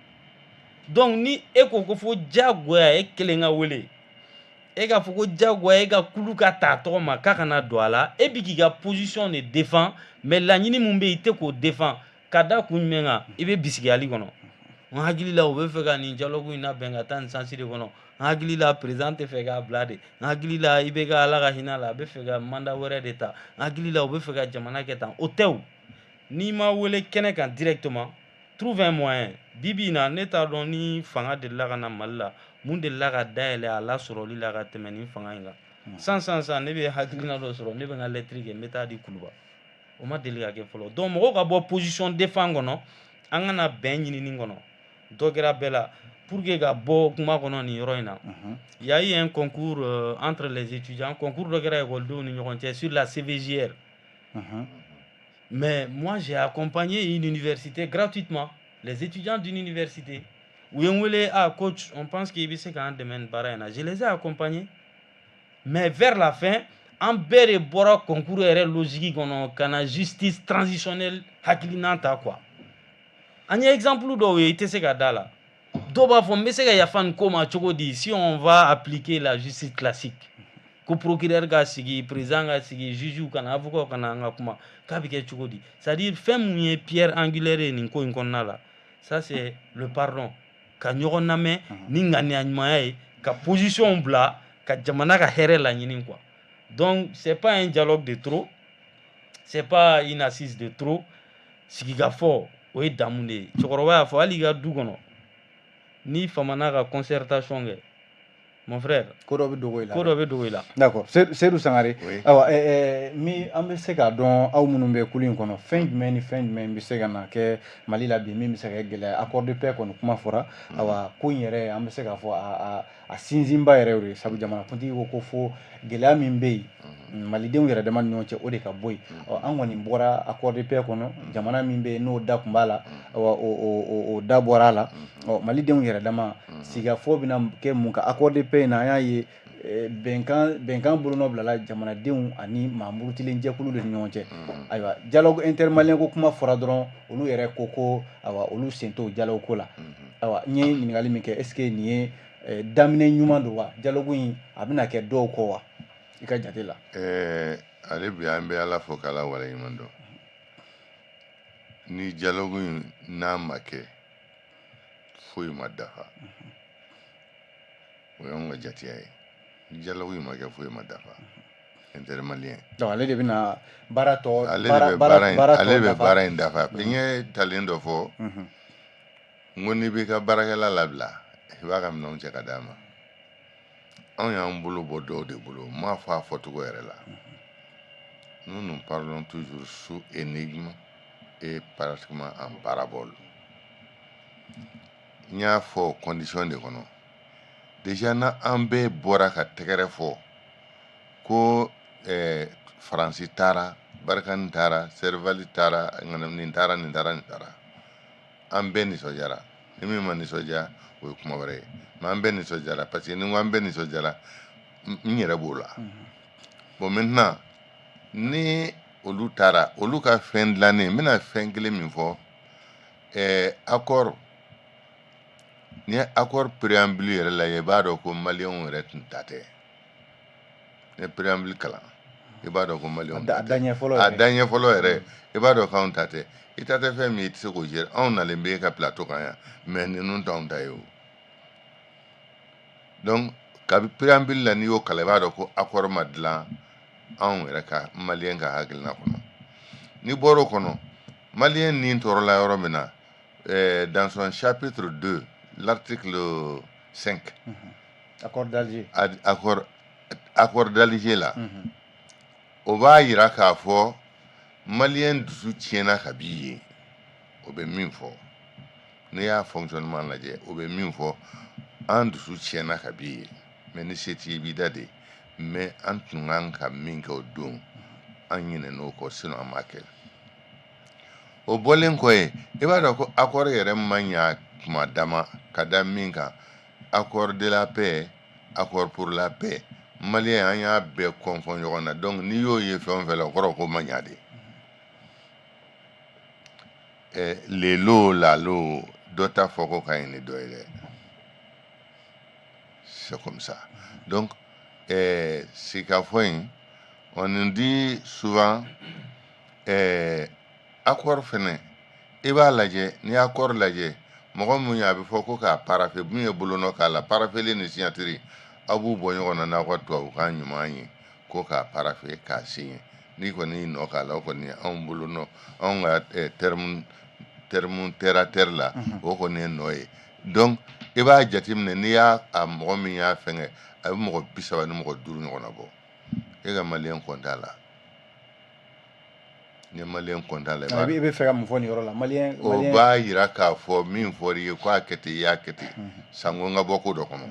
Donc ni e ko ko fo diyagoya e kelen ka wele, e k'a fɔ ko diyagoya e ka kulu ka ta a tɔgɔ ma k'a kana don a la, e bi k'i ka position de défend, mais laɲini mun bɛ yen, i tɛ k'o défend. Ka da kun jumɛn kan? I bɛ bisigiyali kɔnɔ. N hakili la, u bɛ fɛ ka nin dialogue in labɛn ka taa nin sens de kɔnɔ. N hakili la, président tɛ fɛ k'a bila de. N hakili la, i bɛ ka Ala ka hinɛ la, a bɛ fɛ ka mandat wɛrɛ de ta. N hakili la, u bɛ fɛ ka jamana kɛ tan. O tɛ o. N'i ma wele kɛnɛ kan directement, trouve un moyen. Bi bi in na, ne t'a dɔn ni fanga delila ka na Mali la mun delila ka dayɛlɛ a lasɔrɔli la ka tɛmɛ nin fanga in kan. San san san, ne bɛ hakilina dɔ sɔrɔ, ne bɛ n ka lettre kɛ, n bɛ taa di Kuluba. O ma deli ka kɛ fɔlɔ. Donc mɔgɔw ka bɔ position défend kɔnɔ, an kana bɛn ɲinini kɔnɔ. Dɔ kɛra bɛɛ la pour que ka bɔ kuma kɔnɔ nin yɔrɔ in na. Il y a eu un concours entre les étudiants, concours dɔ kɛra ekɔlidenw ni ɲɔgɔn cɛ sur la CVJR. Mais moi, j'ai accompagné une université gratuitement, les étudiants d'une université. U ye n wele: "Ah coach, on pense qu'il bɛ se k'an dɛmɛ nin baara in na." Je les ai accompagnés, mais vers la fin, an bɛɛ de bɔra concours yɛrɛ logique kɔnɔ ka na justice transitionnelle hakilina ta quoi. An ye exemple dɔw ye, i tɛ se ka da la. Dɔw b'a fɔ n bɛ se ka yafa nin ko ma cogo di si on va appliquer la justice classique, ko procureur ka sigi, président ka sigi, juge ka na, avocat ka na, an ka kuma k'a bɛ kɛ cogo di? C'est à dire, fɛn mun ye pierre angulaire ye nin ko in kɔnɔna la, ça c'est le pardon, ka ɲɔgɔn lamɛn ni ŋaniya ɲumanya ye, ka position bila, ka jamana ka hɛrɛ laɲini quoi. Donc c'est pas un dialogue de trop, c'est pas une assise de trop. Sigikafɔ, o ye damu de ye. Cɛkɔrɔba y'a fɔ, hali i ka du kɔnɔ, n'i famana ka concertation kɛ, mon frère, ko dɔ bɛ dogo i la. Ko dɔ bɛ dogo i la. D'accord. Seydou Sangare. Oui. Ayiwa, min an bɛ se k'a dɔn, aw minnu bɛ kulu in kɔnɔ, fɛn jumɛn ni fɛn jumɛn bɛ se ka na kɛ Mali la bi min bɛ se ka kɛ gɛlɛya? Accord de paix kɔni kuma fɔra. Ayiwa, ko in yɛrɛ, an bɛ se k'a fɔ a sinsinba yɛrɛ y'o de ye, sabu jamanakuntigi ko fo gɛlɛya min bɛ yen malidenw yɛrɛ dama ni ɲɔgɔn cɛ, o de ka bɔ yen. Ɔ, an kɔni bɔra accord de paix kɔnɔ, jamana min bɛ yen n'o da tun b'a la, ayiwa, o da bɔra a la. Ɔ, malidenw yɛrɛ dama, sigikafɔ bɛna kɛ mun kan accord de paix in na? An y'a ye, bɛnkan bolonɔ bilala jamanadenw ani maa murutilen jɛkulu de ni ɲɔgɔn cɛ. Ayiwa, dialogue intermalien ko kuma fɔra dɔrɔn, olu yɛrɛ ko ayiwa, olu sen t'o dialogue ko la. Ayiwa, n ye ɲininkali min kɛ, est ce que nin ye daminɛ ɲuman don wa? Dialogue in, a bɛna kɛ dɔw kɔ wa, i ka jate la? Ale bi, an bɛ Ala fo k'Ala waleɲuman dɔn. Ni dialogue in n'a ma kɛ, foyi ma dafa. O y'anw ka jatiya ye. Ni dialogue in ma kɛ, foyi ma dafa, intermalien. Donc ale de bɛna baara tɔ Ale de baara bɛ baara baara in baara ale tɔ de bɛ dafa. Baara in dafa. N ye talen dɔ fɔ, n ko n'i b'i ka baarakɛla labila, i b'a ka minɛnw cɛ ka d'a ma. Anw y'an bolo bɔ dɔw de bolo, n m'a fɔ a fɔcogo yɛrɛ la. Nous, nous parlons toujours sous énigme et pratiquement en parabole. N y'a fɔ condition de kɔnɔ déjà, na an bɛɛ bɔra ka tɛgɛrɛ fɔ ko Faransi taara, Barkhane taara, Serval taara, nin taara, nin taara, nin taara, an bɛɛ nisɔndiyara. Ni min ma nisɔndiya, o ye kuma wɛrɛ ye, mais an bɛɛ nisɔndiyara, parce que ni n ko an bɛɛ nisɔndiyara, n yɛrɛ b'o la. Bon, maintenant, ni olu taara, olu ka fɛn dilannen, n bɛna fɛn kelen min fɔ, accord, n'i ye accord préambule yɛrɛ lajɛ, i b'a dɔn ko maliyɛnw yɛrɛ tun ta tɛ. N'i ye préambule kalan, i b'a dɔn ko maliyɛnw ta a tɛ. Daɲɛ fɔlɔ A yɛrɛ. Daɲɛ fɔlɔ yɛrɛ, i b'a dɔn k'anw ta tɛ. I ta tɛ fɛn min ye, i tɛ se k'o gérer. Anw nalen bɛ e ka plateau kan yan, mais ninnu t'anw ta ye o. Donc kabi préambule la, n'i y'o kalan, i b'a dɔn ko accord ma dilan anw yɛrɛ ka maliyɛn ka hakilina kɔnɔ. N'i bɔr'o kɔnɔ, maliyɛn nin tɔɔrɔla yɔrɔ min na, dans son chapitre 2, l'article 5, Accord d'Alger. Accord d'Alger la, o b'a yira k'a fɔ maliyɛn dusu tiɲɛna ka bi yen. O bɛ min fɔ, n'i y'a fonctionnement lajɛ, o bɛ min fɔ, an dusu tiɲɛna ka bi yen. Mais ni se t'i ye, i b'i da de. Mais an tun kan ka min kɛ o don, an ɲinɛn'o kɔ, sinon an m'a kɛ. O bɔlen kɔ yen, i b'a dɔn ko accord yɛrɛ ma ɲa kuma dama ka da min kan, accord de la paix, accord pour la paix, maliyɛn, an y'a bɛɛ kɔnfɔ ɲɔgɔn na. Donc n'i y'o ye fɛn o fɛn la, o kɔrɔ ko ma ɲa de. Lelo lalo, dɔ t'a fɔ ko ka ɲi ni dɔ ye dɛ, c'est comme ça. Donc sigikafɔ in, on nous dit souvent, accord fɛnɛ, i b'a lajɛ, n'i ye accord lajɛ, mɔgɔ mun ye, a bɛ fɔ ko k'a paraphe, mun ye bolonɔ k'a la, paraphelen ni signature, aw b'u bɔ ɲɔgɔn na n'aw ka tubabukan ɲuman ye, ko k'a paraphe, k'a signer. N'i kɔni y'i nɔ k'a la, o kɔni anw bolonɔ, anw ka terme terme terre à terre la, o kɔni ye nɔ ye. Donc i b'a jateminɛ, n'i y'a a mɔgɔ min y'a fɛngɛ, a bɛ mɔgɔ 35 ɲɔgɔnna bɔ. E ka maliyɛn compter a la, ni ye maliyɛn compter a la, i bɛ fɛ ka mun fɔ nin yɔrɔ la? Maliyɛn o b'a yira k'a fɔ min fɔr'i ye k'a kɛ ten, i y'a kɛ ten. Sango n ka bɔ ko dɔ kɔnɔ,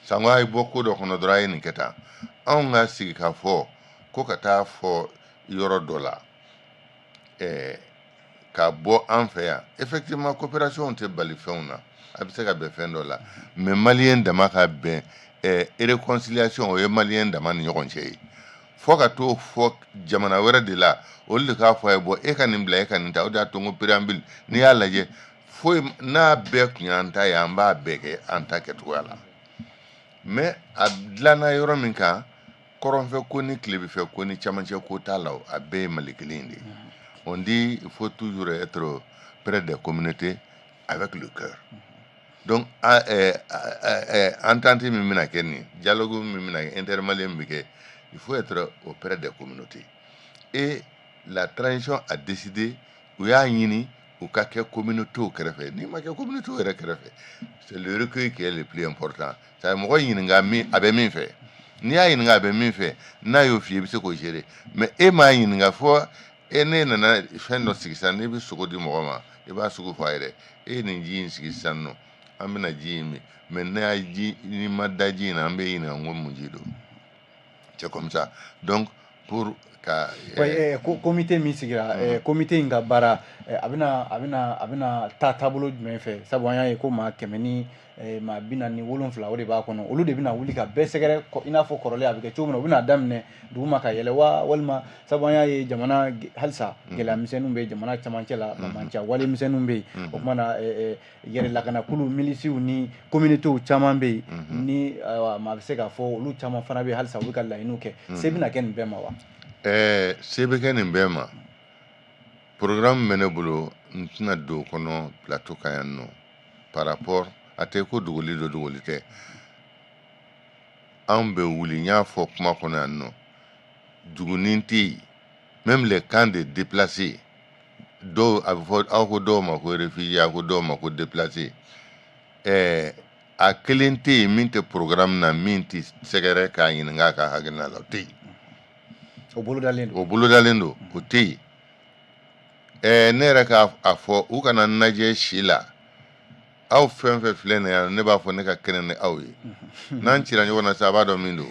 sango a ye bɔ ko dɔ kɔnɔ dɔrɔn, a ye nin kɛ tan. Anw ka sigi k'a fɔ ko ka taa fɔ yɔrɔ dɔ la, ka bɔ an fɛ yan, effectivement coopération tɛ bali fɛnw na, a bɛ se ka bɛn fɛn dɔ la, mais maliyɛn dama ka bɛn, réconciliation, o ye maliyɛn dama ni ɲɔgɔn cɛ ye. Fo ka t'o fɔ jamana wɛrɛ de la, olu de k'a fɔ a ye, bɔ e ka nin bila, e ka nin ta. O de y'a to n ko préambule, n'i y'a lajɛ, foyi n'a bɛɛ tun y'an ta ye, an b'a bɛɛ kɛ an ta kɛcogoya la. Mais a dilanna yɔrɔ min kan, kɔrɔnfɛ ko ni tilebifɛ ko ni camancɛ ko t'a la, a bɛɛ ye Mali kelen de ye. On dit il faut toujours être près des communautés avec le cœur. Donc entente min bɛna kɛ nin, dialogue min bɛna kɛ, intermalien min bɛ kɛ, il faut être auprès des communautés. Et la transition a décidé, u y'a ɲini u ka kɛ communauté kɛrɛfɛ. N'i ma kɛ communauté yɛrɛ kɛrɛfɛ, c'est le recueil qui est le plus important. C'est à dire mɔgɔ ɲininka min a bɛ min fɛ, n'i y'a ɲininka a bɛ min fɛ, n'a y'o f'i ye, i bɛ se k'o gérer. Mais e m'a ɲininka, fɔ e ne nana fɛn dɔ sigi sisan, n'i bɛ sogo di mɔgɔ ma, i b'a sogo fɔ a ye dɛ, e ye nin ji in sigi sisan nɔ, an bɛna ji in min, mais ne y'a ji, n'i ma da ji in na, an bɛ ɲininka n ko mun ji don. C'est comme ça. Donc pour ka Comité min sigira, comité in ka baara, a bɛna taa taabolo jumɛn fɛ? Sabu an y'a ye ko maa kɛmɛ ni maa 47, o de b'a kɔnɔ. Olu de bɛna wuli ka bɛɛ sɛgɛrɛ i n'a fɔ kɔrɔlen a bɛ kɛ cogo min na. U bɛna daminɛ duguma ka yɛlɛ wa, walima? Sabu an y'a ye jamana halisa gɛlɛya misɛnninw bɛ jamana camancɛ la, banbanciya wale misɛnninw bɛ yen. O tuma na, yɛrɛ lakanakulu, milisiw ni communautés caman bɛ yen ni, ayiwa, maa bɛ se k'a fɔ olu caman fana bɛ yen halisa, u bɛ ka laɲiniw kɛ. Se bɛna kɛ nin bɛɛ ma wa? Se bɛ kɛ nin bɛɛ ma. Programme bɛ ne bolo, n tɛna don o kɔnɔ plateau kan yan nɔ. Par rapport a tɛ ko dogoli don, dogoli tɛ. Anw bɛ wuli, n y'a fɔ kuma kɔnɔ yan nɔ, dugunin tɛ yen, même les camps de déplacés dɔw, a bɛ fɔ aw ko dɔw ma ko réfugié, aw ko dɔw ma ko déplacé, a kelen tɛ yen min tɛ programme na, min tɛ sɛgɛrɛ k'a ɲininka a ka hakilina la, o tɛ yen. O bolodalen don. O bolodalen don, o tɛ yen. Ne yɛrɛ k'a a fɔ u kana n lajɛ si la, aw fɛn fɛn filɛ nin ye yan, ne b'a fɔ ne ka kɛnɛ ni aw ye, n'an cira ɲɔgɔn na sisan, a b'a dɔn min don.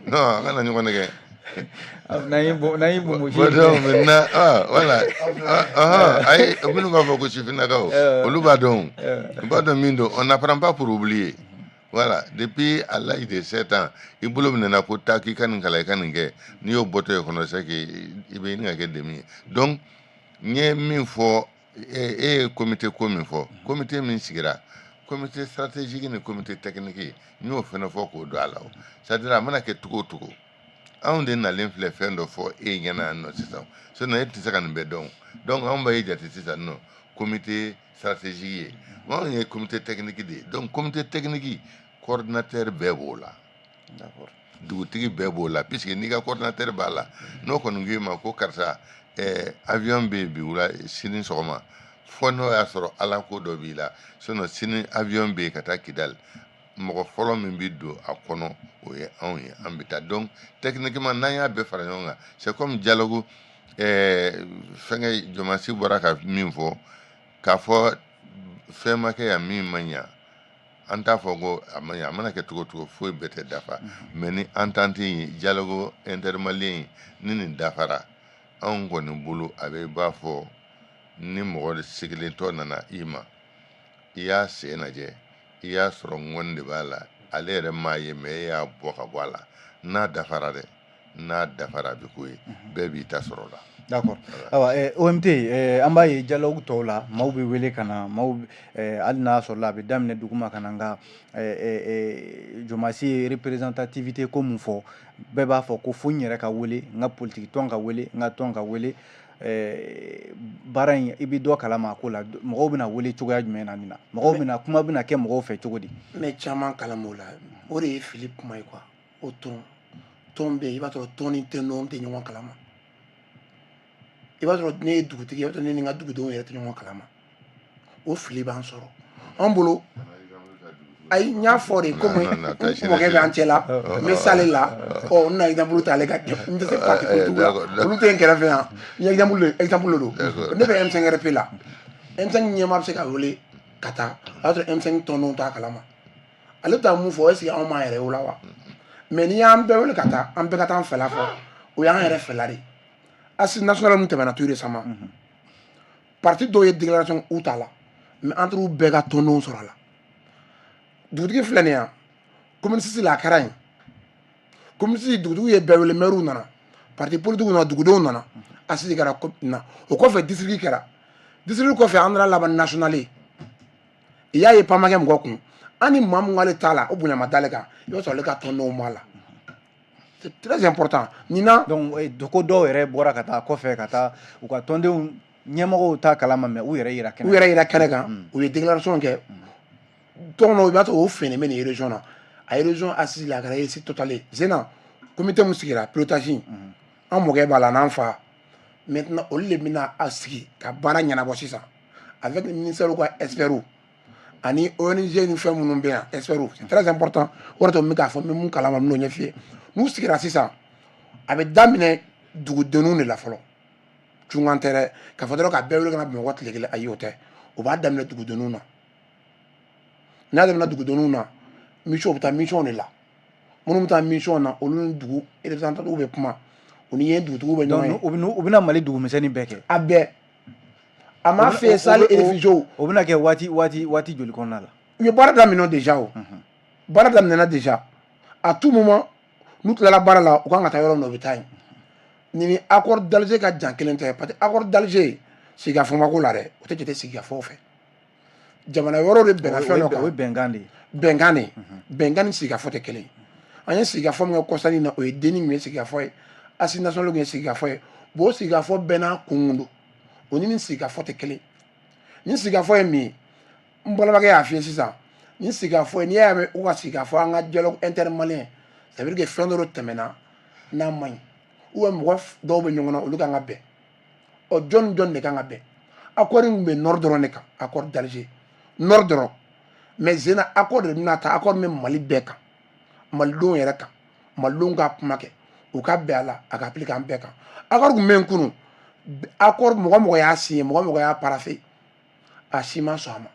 Non, an kana ɲɔgɔn nɛgɛ. N'an ye bonbosi. Bon, donc maintenant, ah, voilà, ah, ah, ayi, minnu b'a fɔ ko sifinnakaw, olu b'a dɔn, u b'a dɔn min don. On n'apprend pas pour oublier. Voilà, depuis à l'âge de 7 ans, i bolo minɛna ko taa k'i ka nin kalan, i ka nin kɛ, n'i y'o bɔtɔ ye kɔnɔ, c'est que i bɛ ɲini ka kɛ demi ye. Donc n ye min fɔ, e ye comité ko min fɔ, comité min sigira, comité stratégique ni comité technique, n y'o fana fɔ k'o don a la. O c'est à dire a mana kɛ cogo o cogo, anw de nalen filɛ fɛn dɔ fɔ e ɲɛna yan nɔ sisan, sinon e tɛ se ka nin bɛɛ dɔn. Donc anw b'a jate sisan nɔ comité stratégique ye, anw ye comité technique de ye. Donc comité technique, coordinateur bɛɛ b'o la, dugutigi bɛɛ b'o la, puisque n'i ka coordinateur b'a la, n'o kɔni k'i ma ko karisa, avion bɛ yen bi wula, sini sɔgɔma, fɔ n'o y'a sɔrɔ ala ko dɔ b'i la, sinon sini avion bɛ yen ka taa Kidali, mɔgɔ fɔlɔ min bɛ don a kɔnɔ, o ye anw ye, an bɛ taa. Donc techniquement, n'an y'a bɛɛ fara ɲɔgɔn kan, c'est comme dialogue, fɛnkɛ Jɔnmasi bɔra ka min fɔ, k'a fɔ fɛn ma kɛ yan min ma ɲa, an t'a fɔ ko a ma ɲa. A mana kɛ cogo o cogo, foyi bɛɛ tɛ dafa. Mais ni entente in, dialogue intermalien ni nin dafara, anw kɔni bolo, a bɛ b'a fɔ ni mɔgɔ sigilentɔ nana i ma, i y'a sen lajɛ, i y'a sɔrɔ ŋɔni de b'a la, ale yɛrɛ m'a ye, mais e y'a bɔ ka bɔ a la, n'a dafara dɛ, n'a dafara, a bɛ k'o ye, bɛɛ b'i ta sɔrɔ o la. D'accord. Ayiwa, OMT, an b'a ye dialogue tɔw la, maaw bɛ wele ka na, maaw, hali n'a sɔrɔla a bɛ daminɛ duguma ka na, nka Jɔnmasi ye représentativité ko mun fɔ, bɛɛ b'a fɔ ko fo n yɛrɛ ka wele, n ka politique tɔn ka wele, n ka tɔn ka wele. Baara in, i bɛ dɔ kalama a ko la, mɔgɔw bɛna wele cogoya jumɛn na nin na? Mɔgɔw bɛna kuma bɛna kɛ mɔgɔw fɛ cogo di? N bɛ caman kalama o la, o de ye fili kuma ye quoi. O tɔn bɛ yen, i b'a sɔrɔ tɔn ni tɔn tɛ ɲɔgɔn kalama. I b'a sɔrɔ ne ye dugutigi ye, i b'a sɔrɔ ne ni n ka dugudenw yɛrɛ tɛ ɲɔgɔn kalama. O fili b'an sɔrɔ an bolo. Ayi, n y'a fɔ de, komi n mɔkɛ bɛ an cɛ la, n bɛ s'ale la. Ɔ, n na exemple t'ale ka, n tɛ se parti politique la, olu tɛ n kɛrɛfɛ yan. N ye exemple de don. Ne bɛ M5RP la. M5 ɲɛmaa bɛ se ka wele ka taa, o y'a sɔrɔ M5 tɔndenw t'a kalama. Ale bɛ taa mun fɔ? Est ce que anw m'an yɛrɛ ye o la wa? Mais n'i y'an bɛɛ wele ka taa, an bɛɛ ka taa an fɛla fɔ, o y'an yɛrɛ fɛla de ye. Assise nationale min tɛmɛna tout récemment, parti dɔw ye déclaration u t'a la, mais entre u bɛɛ ka tɔndenw sɔrɔ a la. Dugutigi filɛ nin ye yan, commune 6 la, a kɛra yen. Commune 6 dugutigi ye bɛɛ wele, maire nana, parti politique nana, dugudenw nana, assise kɛra na. O kɔfɛ, district kɛra. District kɔfɛ, an nana laban national ye. I y'a ye, pamakɛ mɔgɔ kun, an ni maa mun k'ale t'a la, o bonya ma d'ale kan, i b'a sɔrɔ ale ka tɔndenw b'a la. C'est très important nin na. Donc ko dɔw yɛrɛ bɔra ka taa kɔfɛ, ka taa u ka tɔndenw ɲɛmɔgɔw t'a kalama, mais u yɛrɛ yira kɛnɛ. U yɛrɛ yira kɛnɛ kan, u ye déclaration kɛ. Tɔn dɔw, i b'a sɔrɔ o fɛnɛ bɛ nin région na. A ye région assise la, a kɛra réussite totale ye. Zena comité mun sigira, pilotage, an mɔkɛ b'a la n'an fa. Maintenant, olu de bɛna a sigi ka baara ɲɛnabɔ sisan avec ministère ka experts ani ONG ni fɛn minnu bɛ yan, experts. C'est très important. O de to n bɛ k'a fɔ, n bɛ mun kalama, n bɛn'o ɲɛf'i ye. N'u sigira sisan, a bɛ daminɛ dugudenninw de la fɔlɔ. Cunkan tɛ dɛ, k'a fɔ dɔrɔn ka bɛɛ wele ka na Bamakɔ tile kelen, ayi, o tɛ. O b'a daminɛ dugudenninw na. N'a daminɛ dugudenninw na, mission bɛ taa mission de la. Minnu bɛ taa mission na, olu ni dugu représentant bɛ kuma, u ni yen dugutigiw bɛ ɲɔgɔn ye. U bɛna Mali dugumisɛnnin bɛɛ kɛ? A bɛɛ. A m'a fɛ yen sali réfugiés. O bɛna kɛ waati joli kɔnɔna la? U ye baara daminɛ déjà. O baara daminɛna déjà. À tout moment, n'u tilala baara la, u kan ka taa yɔrɔ min na, u bɛ taa yen. Nin ni accord d'Alger ka jan kelen tɛ, parce que accord d'Alger, sigikafɔ ma ko la dɛ, o tɛ jate sigikafɔ fɛ. Jamana wɛrɛw de bɛnna fɛn dɔ kan. O ye bɛnkan de ye. Bɛnkan de, bɛnkan ni sigikafɔ tɛ kelen ye. An ye sigikafɔ min kɛ kɔsani na, o ye denni kun ye sigikafɔ ye, assise nationale kun ye sigikafɔ ye. Bon, o sigikafɔ bɛɛ n'a kun don, o ni nin sigikafɔ tɛ kelen. Nin sigikafɔ ye min ye, n balimakɛ y'a f'i ye sisan. Nin sigikafɔ ye, n'i y'a mɛn u ka sigikafɔ, an ka dialogue intermalien, ça veut dire que fɛn dɔ de tɛmɛna n'a man ɲi, ou bien mɔgɔ dɔw bɛ ɲɔgɔn na, olu kan ka bɛn. Ɔ, jɔn ni jɔn de kan ka bɛn? Accord in kun bɛ nord dɔrɔn de kan, accord d'Alger, nord dɔrɔn. Mais zena accord de bɛna ta, accord min bɛ Mali bɛɛ kan, malidenw yɛrɛ kan, malidenw ka kuma kɛ, u ka bɛn a la, a ka appliquer an bɛɛ kan. Accord kun bɛ yen kunun, accord mɔgɔ mɔgɔ y'a signé, mɔgɔ mɔgɔ y'a paraphé, a si ma sɔn a ma.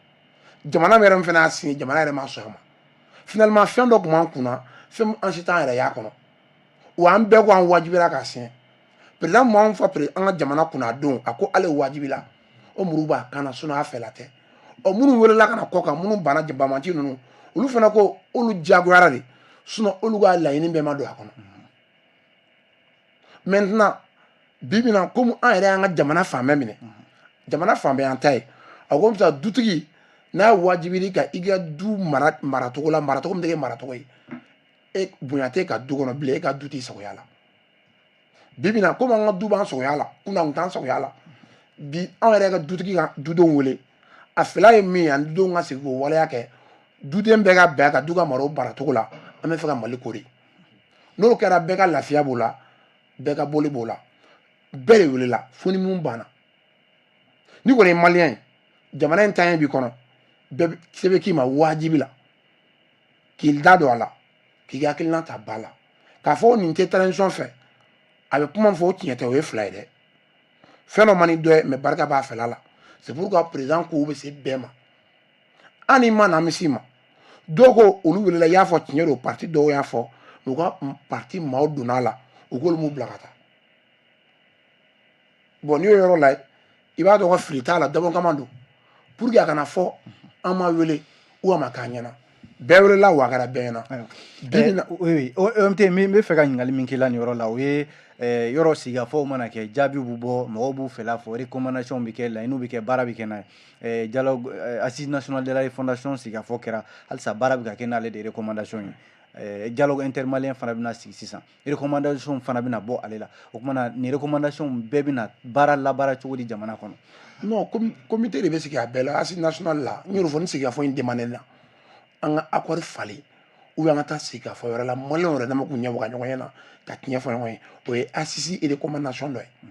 Jamana min yɛrɛ fana y'a signé, jamana yɛrɛ ma sɔn a ma. Finalement, fɛn dɔ tun b'an kunna, fɛn min an si t'an yɛrɛ y'a kɔnɔ, wa an bɛɛ ko an wajibira k'a signé. Président mun b'an fa an ka jamana kunna a don, a ko ale wajibila, o muru b'a kan na, sinon a fɛla tɛ. Ɔ, minnu welela ka na kɔ kan, minnu banna, banbanci ninnu, olu fana ko olu diyagoyara de, sinon olu ka laɲini bɛɛ ma don a kɔnɔ. Maintenant, bi bi in na, komi an yɛrɛ y'an ka jamana fan bɛɛ minɛ, jamana fan bɛɛ y'an ta ye, a ko sisan dutigi n'a wajibili ka i ka du mara maracogo la, maracogo min tɛ kɛ maracogo ye, e bonya tɛ ka du kɔnɔ bilen, e ka du t'i sagoya la. Bi bi in na, komi an ka du b'an sagoya la, kunna kun t'an sagoya la, bi anw yɛrɛ ka dutigi ka dudenw wele, a fila ye min ye, ani dudenw ka sigi k'o waleya kɛ, duden bɛɛ ka bɛn a kan, du ka mara o maracogo la. An bɛ fɛ ka Mali ko de, n'o kɛra, bɛɛ ka lafiya b'o la, bɛɛ ka boli b'o la. Bɛɛ de welela, fo ni mun banna. N'i kɔni ye malien ye, jamana in taaɲɛ b'i kɔnɔ, bɛɛ se bɛ k'i ma wajibi la k'i da don a la, k'i ka hakilina ta ba la, k'a fɔ nin tɛ transition fɛ, a bɛ kuma min fɔ, o tiɲɛ tɛ. O ye fila ye dɛ. Fɛn dɔ man di dɔ ye, mais barika b'a fɛla la. C'est pourquoi président ko bɛ se bɛɛ ma, an ni ma na, an bɛ s'i ma. Dɔw ko olu welela, i y'a fɔ tiɲɛ don, parti dɔw y'a fɔ, u ka parti maaw donna a la, u k'olu m'u bila ka taa. Bon, n'i y'o yɔrɔ la, i b'a dɔn ko fili t'a la, dabɔ kama don, pour que a kana fɔ an ma wele ou a ma k'an ɲɛna. Bɛɛ welela, wa a kɛra bɛɛ ɲɛna. Bi bi in na. Oui, OMT, n bɛ fɛ ka ɲininkali min k'i la nin yɔrɔ la, o ye yɔrɔ sigikafɔw mana kɛ, jaabiw bɛ bɔ, mɔgɔw b'u fɛla fɔ, recommandation bɛ kɛ, laɲiniw bɛ kɛ, baara bɛ kɛ n'a ye. Dialogue assise nationale de la refondation sigikafɔ kɛra, halisa baara bɛ ka kɛ n'ale de recommandation ye. Dialogue intermalien fana bɛna sigi sisan, recommandation fana bɛna bɔ ale la. O tuma na, nin recommandation bɛɛ bɛna baara labaara cogo di jamana kɔnɔ? Non, comité de bɛ sigi a bɛɛ la. Assise nationale la, n y'o fɔ, ni sigikafɔ in demandé na, an ka accord falen ou bien an ka taa sigikafɔ wɛrɛ la, maliyɛnw yɛrɛ dama k'u ɲɛ bɔ ka ɲɔgɔn ɲɛna, ka tiɲɛ fɔ ɲɔgɔn ye, o ye assise recommandation dɔ ye.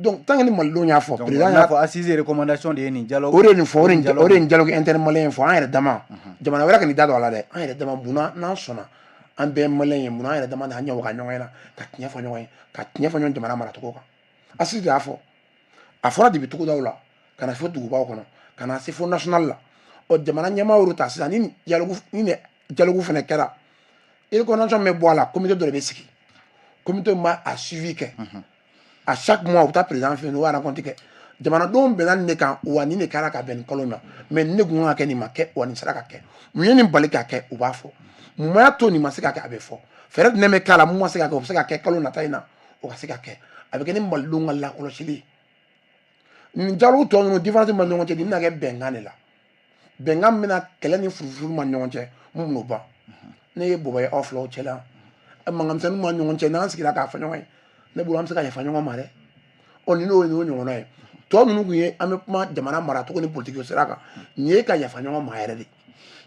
Donc tant que ni malidenw y'a fɔ, président y'a fɔ, assise recommandation de ye nin dialogue. O de ye nin fɔ, o de ye nin dialogue intermalien fɔ. An yɛrɛ dama, jamana wɛrɛ kan'i da don a la dɛ. An yɛrɛ dama, munna n'an sɔnna an bɛɛ ye malien ye, munna an yɛrɛ dama n'an ɲɛ waga ɲɔgɔn ɲɛna ka tiɲɛ fɔ ɲɔgɔn ye, ka tiɲɛ fɔ ɲɔgɔn jamana maracogo kan? Assise de y'a fɔ. A fɔra depuis togodaw la ka na fo dugubaw kɔnɔ, ka na se fo national la. Ɔ, jamana ɲɛmaa y'olu ta sisan. Ni dialogue, ni dialogue fɛnɛ kɛra, recommandation bɛ bɔ a la. Comité dɔ de bɛ sigi, comité min b'a a suivi kɛ. À chaque mois, u bɛ taa président fɛ yen, n'u y'a rencontre kɛ, jamanadenw bɛnna nin de kan, wa nin de kɛra ka bɛn nin kalo in ma, mais nin de kun kan ka kɛ, nin ma kɛ, wa nin sera ka kɛ. Mun ye nin bali ka kɛ? U b'a fɔ. Mun y'a to nin ma se ka kɛ? A bɛ fɔ. Fɛɛrɛ jumɛn bɛ k'a la? Mun ma se ka kɛ, o bɛ se ka kɛ kalo nata in na, o ka se ka kɛ. A bɛ kɛ ni malidenw ka lakɔlɔsili ye. Nin dialogue tɔ ninnu, différence ma ɲɔgɔn cɛ, nin bɛna kɛ bɛnkan de la, bɛnkan min bɛna kɛlɛ ni furufuru ma ɲɔgɔn cɛ. Mun bɛn'o ban? Ne ye bɔbɔ ye, aw filaw cɛla mankan misɛnninw ma ɲɔgɔn cɛ, n'an sigira k'a fɔ ɲɔgɔn ye, ne bolo an bɛ se ka yafa ɲɔgɔn ma dɛ. Ɔ, ni n'o ye n'o ɲɔgɔnna ye, tɔ ninnu kun ye an bɛ kuma jamana maracogo ni politiki sira kan. Nin ye ka yafa ɲɔgɔn ma yɛrɛ de.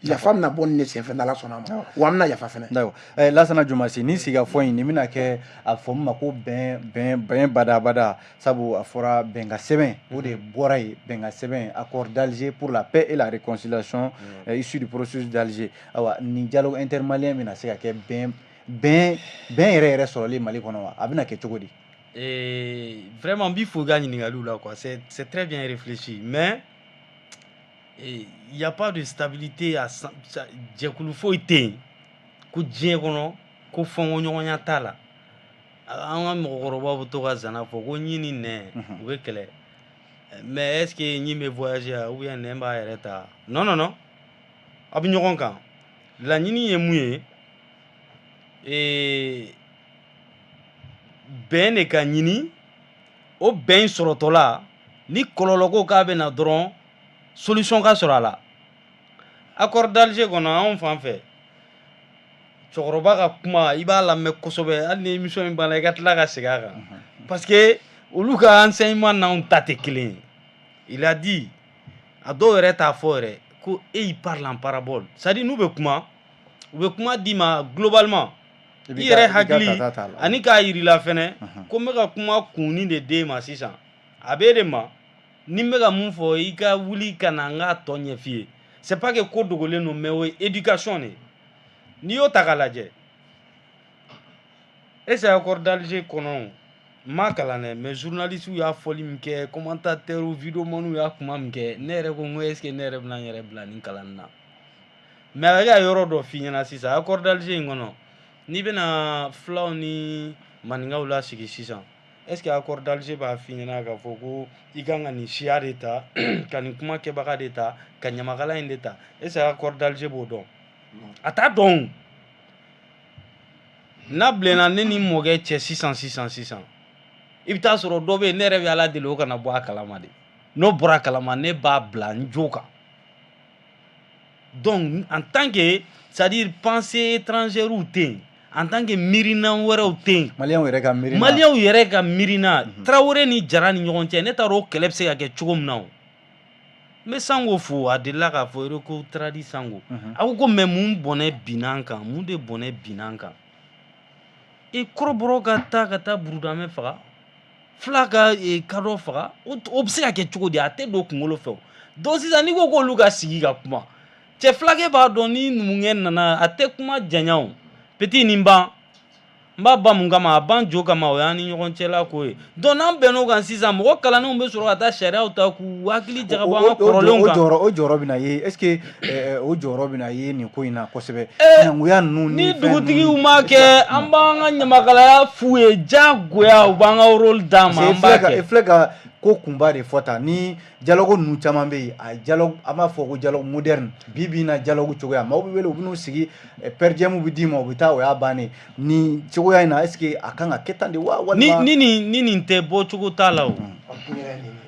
Yafa bɛna bɔ nin de senfɛ, n'Ala sɔnna a ma, wa an bɛna yafa fɛnɛ. D'accord. Lasana Jumasi, ni sigikafɔ in nin bɛna kɛ, a fɔ min ma ko bɛn bɛn bɛn badabada, sabu a fɔra bɛnkan sɛbɛn, o de bɔra yen, bɛnkan sɛbɛn, accord d'Alger pour la paix et la réconciliation issu du processus d'Alger. Ayiwa, nin dialogue intermalien bɛna se ka kɛ bɛn bɛn bɛn yɛrɛ yɛrɛ sɔrɔli Mali kɔnɔ wa? A bɛna kɛ cogo di? Et vraiment, n b'i fo i ka ɲininkaliw la, quoi. C'est très bien réfléchi, mais il n'y a pas de stabilité à jɛkulu foyi tɛ yen ko diɲɛ kɔnɔ ko fɔnkɔɲɔgɔnya t'a la. An ka mɔgɔkɔrɔbaw bɛ to ka zana fɔ ko ɲi ni nɛn u bɛ kɛlɛ, mais est ce que ɲi bɛ voyager ou bien nɛn b'a yɛrɛ ta? Non, non, non, aw bɛ ɲɔgɔn kan. Laɲini ye mun ye? Bɛn de ka ɲini. O bɛn sɔrɔtɔla, ni kɔlɔlɔ ko k'a bɛ na dɔrɔn, solution ka sɔrɔ a la. Accord d'Alger kɔnɔ, anw fan fɛ, cɛkɔrɔba ka kuma, i b'a lamɛn kosɛbɛ. Hali ni émission in banna, i ka tila ka segin a kan, parce que olu ka enseignement n'anw ta tɛ kelen ye. Il a dit, a dɔw yɛrɛ t'a fɔ yɛrɛ ko e, il parle en parabole, c'est à dire n'u bɛ kuma, u bɛ kuma d'i ma globalement, i yɛrɛ hakili ani k'a yir'i la fɛnɛ ko n bɛ ka kuma kunni de d'e ma sisan. A b'e de ma ni n bɛ ka mun fɔ, i ka wuli ka na n k'a tɔ ɲɛf'i ye. C'est pas que ko dogolen don, mais o ye éducation de ye. N'i y'o ta k'a lajɛ, est ce que accord d'Alger kɔnɔ, n m'a kalan dɛ, mais journaliste y'a fɔli min kɛ, commentateur, vidéoman y'a kuma min kɛ, ne yɛrɛ ko n ko est ce que ne yɛrɛ bɛna n yɛrɛ bila nin kalan na? Mais a bɛ ka yɔrɔ dɔ f'i ɲɛna sisan. Accord d'Alger in kɔnɔ, n'i bɛna filaw ni maninkaw lasigi sisan, est ce que accord d'Alger b'a f'i ɲɛna k'a fɔ ko i kan ka nin siya de ta, ka nin kuma kɛbaga de ta, ka ɲamakala in de ta? Est ce que accord d'Alger b'o dɔn? A t'a dɔn. N'a bilenna ne ni mɔkɛ cɛ sisan sisan sisan, i bɛ taa sɔrɔ dɔ bɛ yen, ne yɛrɛ bɛ Ala deli o kana bɔ a kalama de. N'o bɔra a kalama, ne b'a bila n jo kan. Donc en tant que, c'est à dire, pensée étrangère tɛ yen, en tant que miirina wɛrɛw tɛ yen. Maliyɛnw yɛrɛ ka miirina. Maliyɛnw yɛrɛ ka miirina. Tarawele ni Jara ni ɲɔgɔn cɛ, ne t'a dɔn o kɛlɛ bɛ se ka kɛ cogo min na. O n bɛ Sango fo, a delila k'a fɔ ko Tradi Sango, a ko ko mais mun bɔnɛ binna an kan? Mun de bɔnɛ binna an kan? E kɔrɔbɔrɔ ka taa ka taa Burudamɛ faga, fila ka kadɔ faga, o bɛ se ka kɛ cogo di? A tɛ don kunkolo fɛ. O donc sisan, n'i ko k'olu ka sigi ka kuma, cɛ filakɛ b'a dɔn ni numukɛ nana, a tɛ kuma janya. O petit nin ban, n b'a ba mun kama? A ban jo kama, o y'an ni ɲɔgɔn cɛla ko ye. Donc n'an bɛnn'o kan sisan, mɔgɔ kalannenw bɛ sɔrɔ ka taa sariyaw ta k'u hakili jagabɔ an ka kɔrɔlenw kan. O jɔyɔrɔ bɛna ye, est ce que o jɔyɔrɔ bɛna ye nin ko in na kosɛbɛ? Sinankunya ninnu. Ni dugutigiw m'a kɛ, an b'an ka ɲamakalaya f'u ye diyagoya, u b'an ka rôle d'an ma, an b'a kɛ. I filɛ ka ko kunba de fɔ tan. Ni dialogue ninnu caman bɛ yen, a dialogue, an b'a fɔ ko dialogue moderne, bi bi in na dialogue cogoya, maaw bɛ wele, u bɛ n'u sigi, per diem bɛ d'i ma, u bɛ taa, o y'a bannen. Nin cogoya in na, est ce que a kan ka kɛ tan de wa, walima? Ni nin tɛ, bɔcogo t'a la. O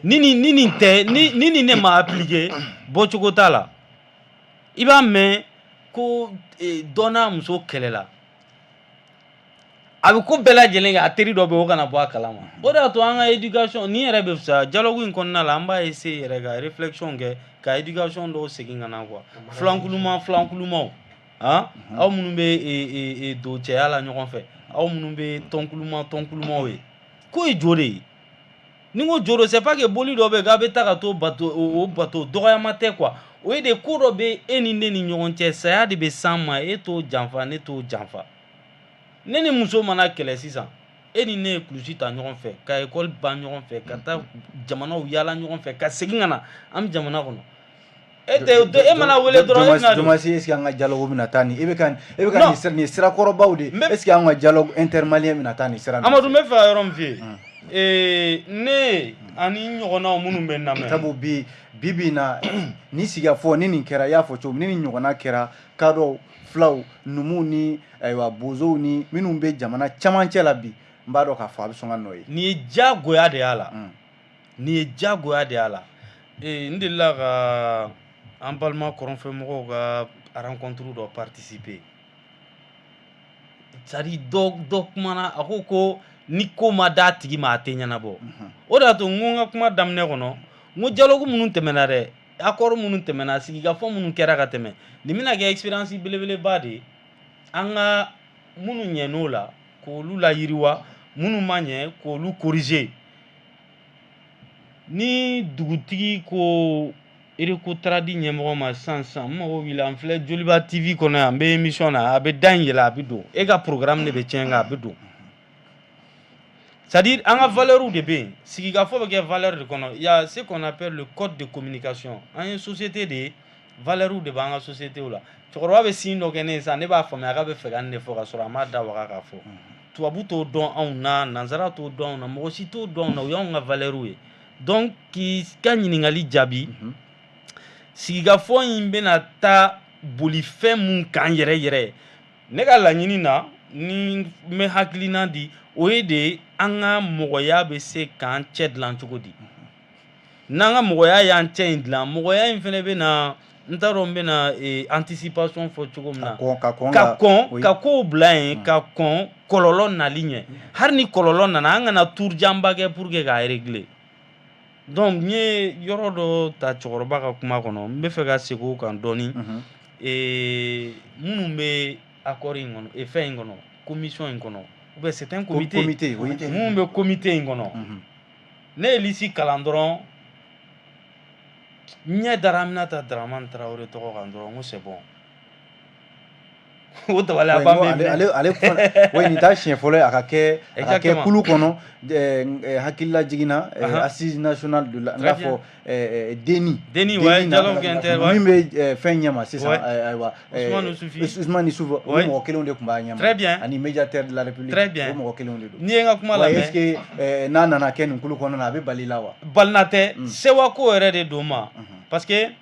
ni nin tɛ, ni nin ne ma appliquer, bɔcogo t'a la. I b'a mɛn ko dɔ n'a muso kɛlɛla, a bɛ ko bɛɛ lajɛlen kɛ, a teri dɔ bɛ yen, o kana bɔ a kalama. O de y'a to an ka éducation nin yɛrɛ bɛ fisaya. Dialogue in kɔnɔna la, an b'a essayer yɛrɛ ka réflexion kɛ, ka éducation dɔw segin ka na, quoi. Filankuluman, filankulumaw, han, aw minnu bɛ don cɛya la ɲɔgɔn fɛ, aw minnu bɛ tɔnkuluma, tɔnkulumaw ye, k'o ye jo de ye. Ni n ko jo don, c'est pas que boli dɔ bɛ yen k'a bɛ taa ka t'o bato, o bato dɔgɔyama tɛ quoi. O ye de ko dɔ bɛ e ni ne ni ɲɔgɔn cɛ, saya de bɛ s'an ma, e t'o janfa, ne t'o janfa. Ne ni muso mana kɛlɛ sisan, e ni ne ye kulusi ta ɲɔgɔn fɛ, ka ekɔli ban ɲɔgɔn fɛ, ka taa jamanaw yaala ɲɔgɔn fɛ, ka segin ka na an bɛ jamana kɔnɔ, e tɛ e mana wele dɔrɔn e bɛna don. Jomasi, est ce que an ka dialogue bɛna taa nin, e bɛ ka nin sirakɔrɔbaw de, est ce que an ka dialogue intermalien bɛna taa nin sira? Amadu, n bɛ fɛ ka yɔrɔ min f'i ye, ne ani n ɲɔgɔnnaw minnu bɛ n lamɛn. Sabu bi bi bi in na, ni sigikafɔ ni nin kɛra, i y'a fɔ cogo min, ni nin ɲɔgɔnna kɛra, kadɔw, filaw, numuw ni ayiwa bozow ni minnu bɛ jamana camancɛ la bi, n b'a dɔn k'a fɔ a bɛ sɔn ka nɔ ye. Nin ye diyagoya de y'a la, nin ye diyagoya de y'a la. N delila ka an balima kɔrɔnfɛmɔgɔw ka rencontre dɔ participer, c'est à dire dɔ kumana, a ko ko ni ko ma d'a tigi ma, a tɛ ɲɛnabɔ. O de y'a to n ko n ka kuma daminɛ kɔnɔ, n ko dialogue minnu tɛmɛna dɛ, accord minnu tɛmɛna, sigikafɔ minnu kɛra ka tɛmɛ, nin bɛna kɛ expérience belebeleba de ye. An ka minnu ɲɛn'o la, k'olu layiriwa, minnu ma ɲɛ, k'olu corriger. Ni dugutigi ko Recotrade ɲɛmɔgɔ ma sisan sisan, n mago b'i la, n filɛ Joliba TV kɔnɔ yan, n bɛ émission na, a bɛ da in yɛlɛ, a bɛ don, e ka programme de bɛ tiɲɛ kan, a bɛ don. C'est à dire an ka valeur de bɛ yen, sigikafɔ bɛ kɛ valeur de kɔnɔ. Il y a ce qu'on appelle le code de communication. An ye société de ye, valeur de b'an ka société la. Cɛkɔrɔba bɛ signe dɔ kɛ ne ye sisan, ne b'a faamuya k'a bɛ fɛ ka nin de fɔ, ka sɔrɔ a m'a da waga k'a fɔ. Tubabu t'o dɔn anw na, nanzara t'o dɔn anw na, mɔgɔ si t'o dɔn anw na, o y'anw ka valeur ye. Donc k'i ka ɲininkali jaabi, sigikafɔ in bɛna taa boli fɛn mun kan yɛrɛ yɛrɛ, ne ka laɲini na, ni n bɛ hakilina di, o ye de an ka mɔgɔya bɛ se k'an cɛ dilan cogo di. N'an ka mɔgɔya y'an cɛ in dilan, mɔgɔya in fɛnɛ bɛ na, n t'a dɔn n bɛna anticipation fɔ cogo min na, ka kɔn ka kow bila yen, ka kɔn kɔlɔlɔ nali ɲɛ. Hali ni kɔlɔlɔ nana, an kana turujanba kɛ pour que k'a régler. Donc n ye yɔrɔ dɔ ta cɛkɔrɔba ka kuma kɔnɔ, n bɛ fɛ ka segin o kan dɔɔni. Minnu bɛ accord in kɔnɔ, fɛn in kɔnɔ, commission in kɔnɔ, ou bien c'est un comité, comité, oui. Minnu bɛ comité in kɔnɔ, ne ye liste kalan dɔrɔn, n ɲɛ dara Aminata Dramane Traoré tɔgɔ kan dɔrɔn, n ko c'est bon, o dabaliya ban bɛ minɛ. Ale oui, nin t'a siɲɛ fɔlɔ ye a ka kɛ kulu kɔnɔ. Hakilila jiginna, assise nationale de la, n k'a fɔ DENI. DENI, ouais, dialogue inter min bɛ fɛn ɲɛma sisan, ayiwa. Ousmane Issoufi. Ousmane Issoufi, o mɔgɔ kelenw de tun b'a ɲɛma. Très bien. Ani médiateur de la République. Très bien. O mɔgɔ kelenw de don. N'i ye n ka kuma lamɛn. Est ce que n'a nana kɛ nin kulu kɔnɔna na, a bɛ bali la wa? Balina tɛ, sewako yɛrɛ de don ma, parce que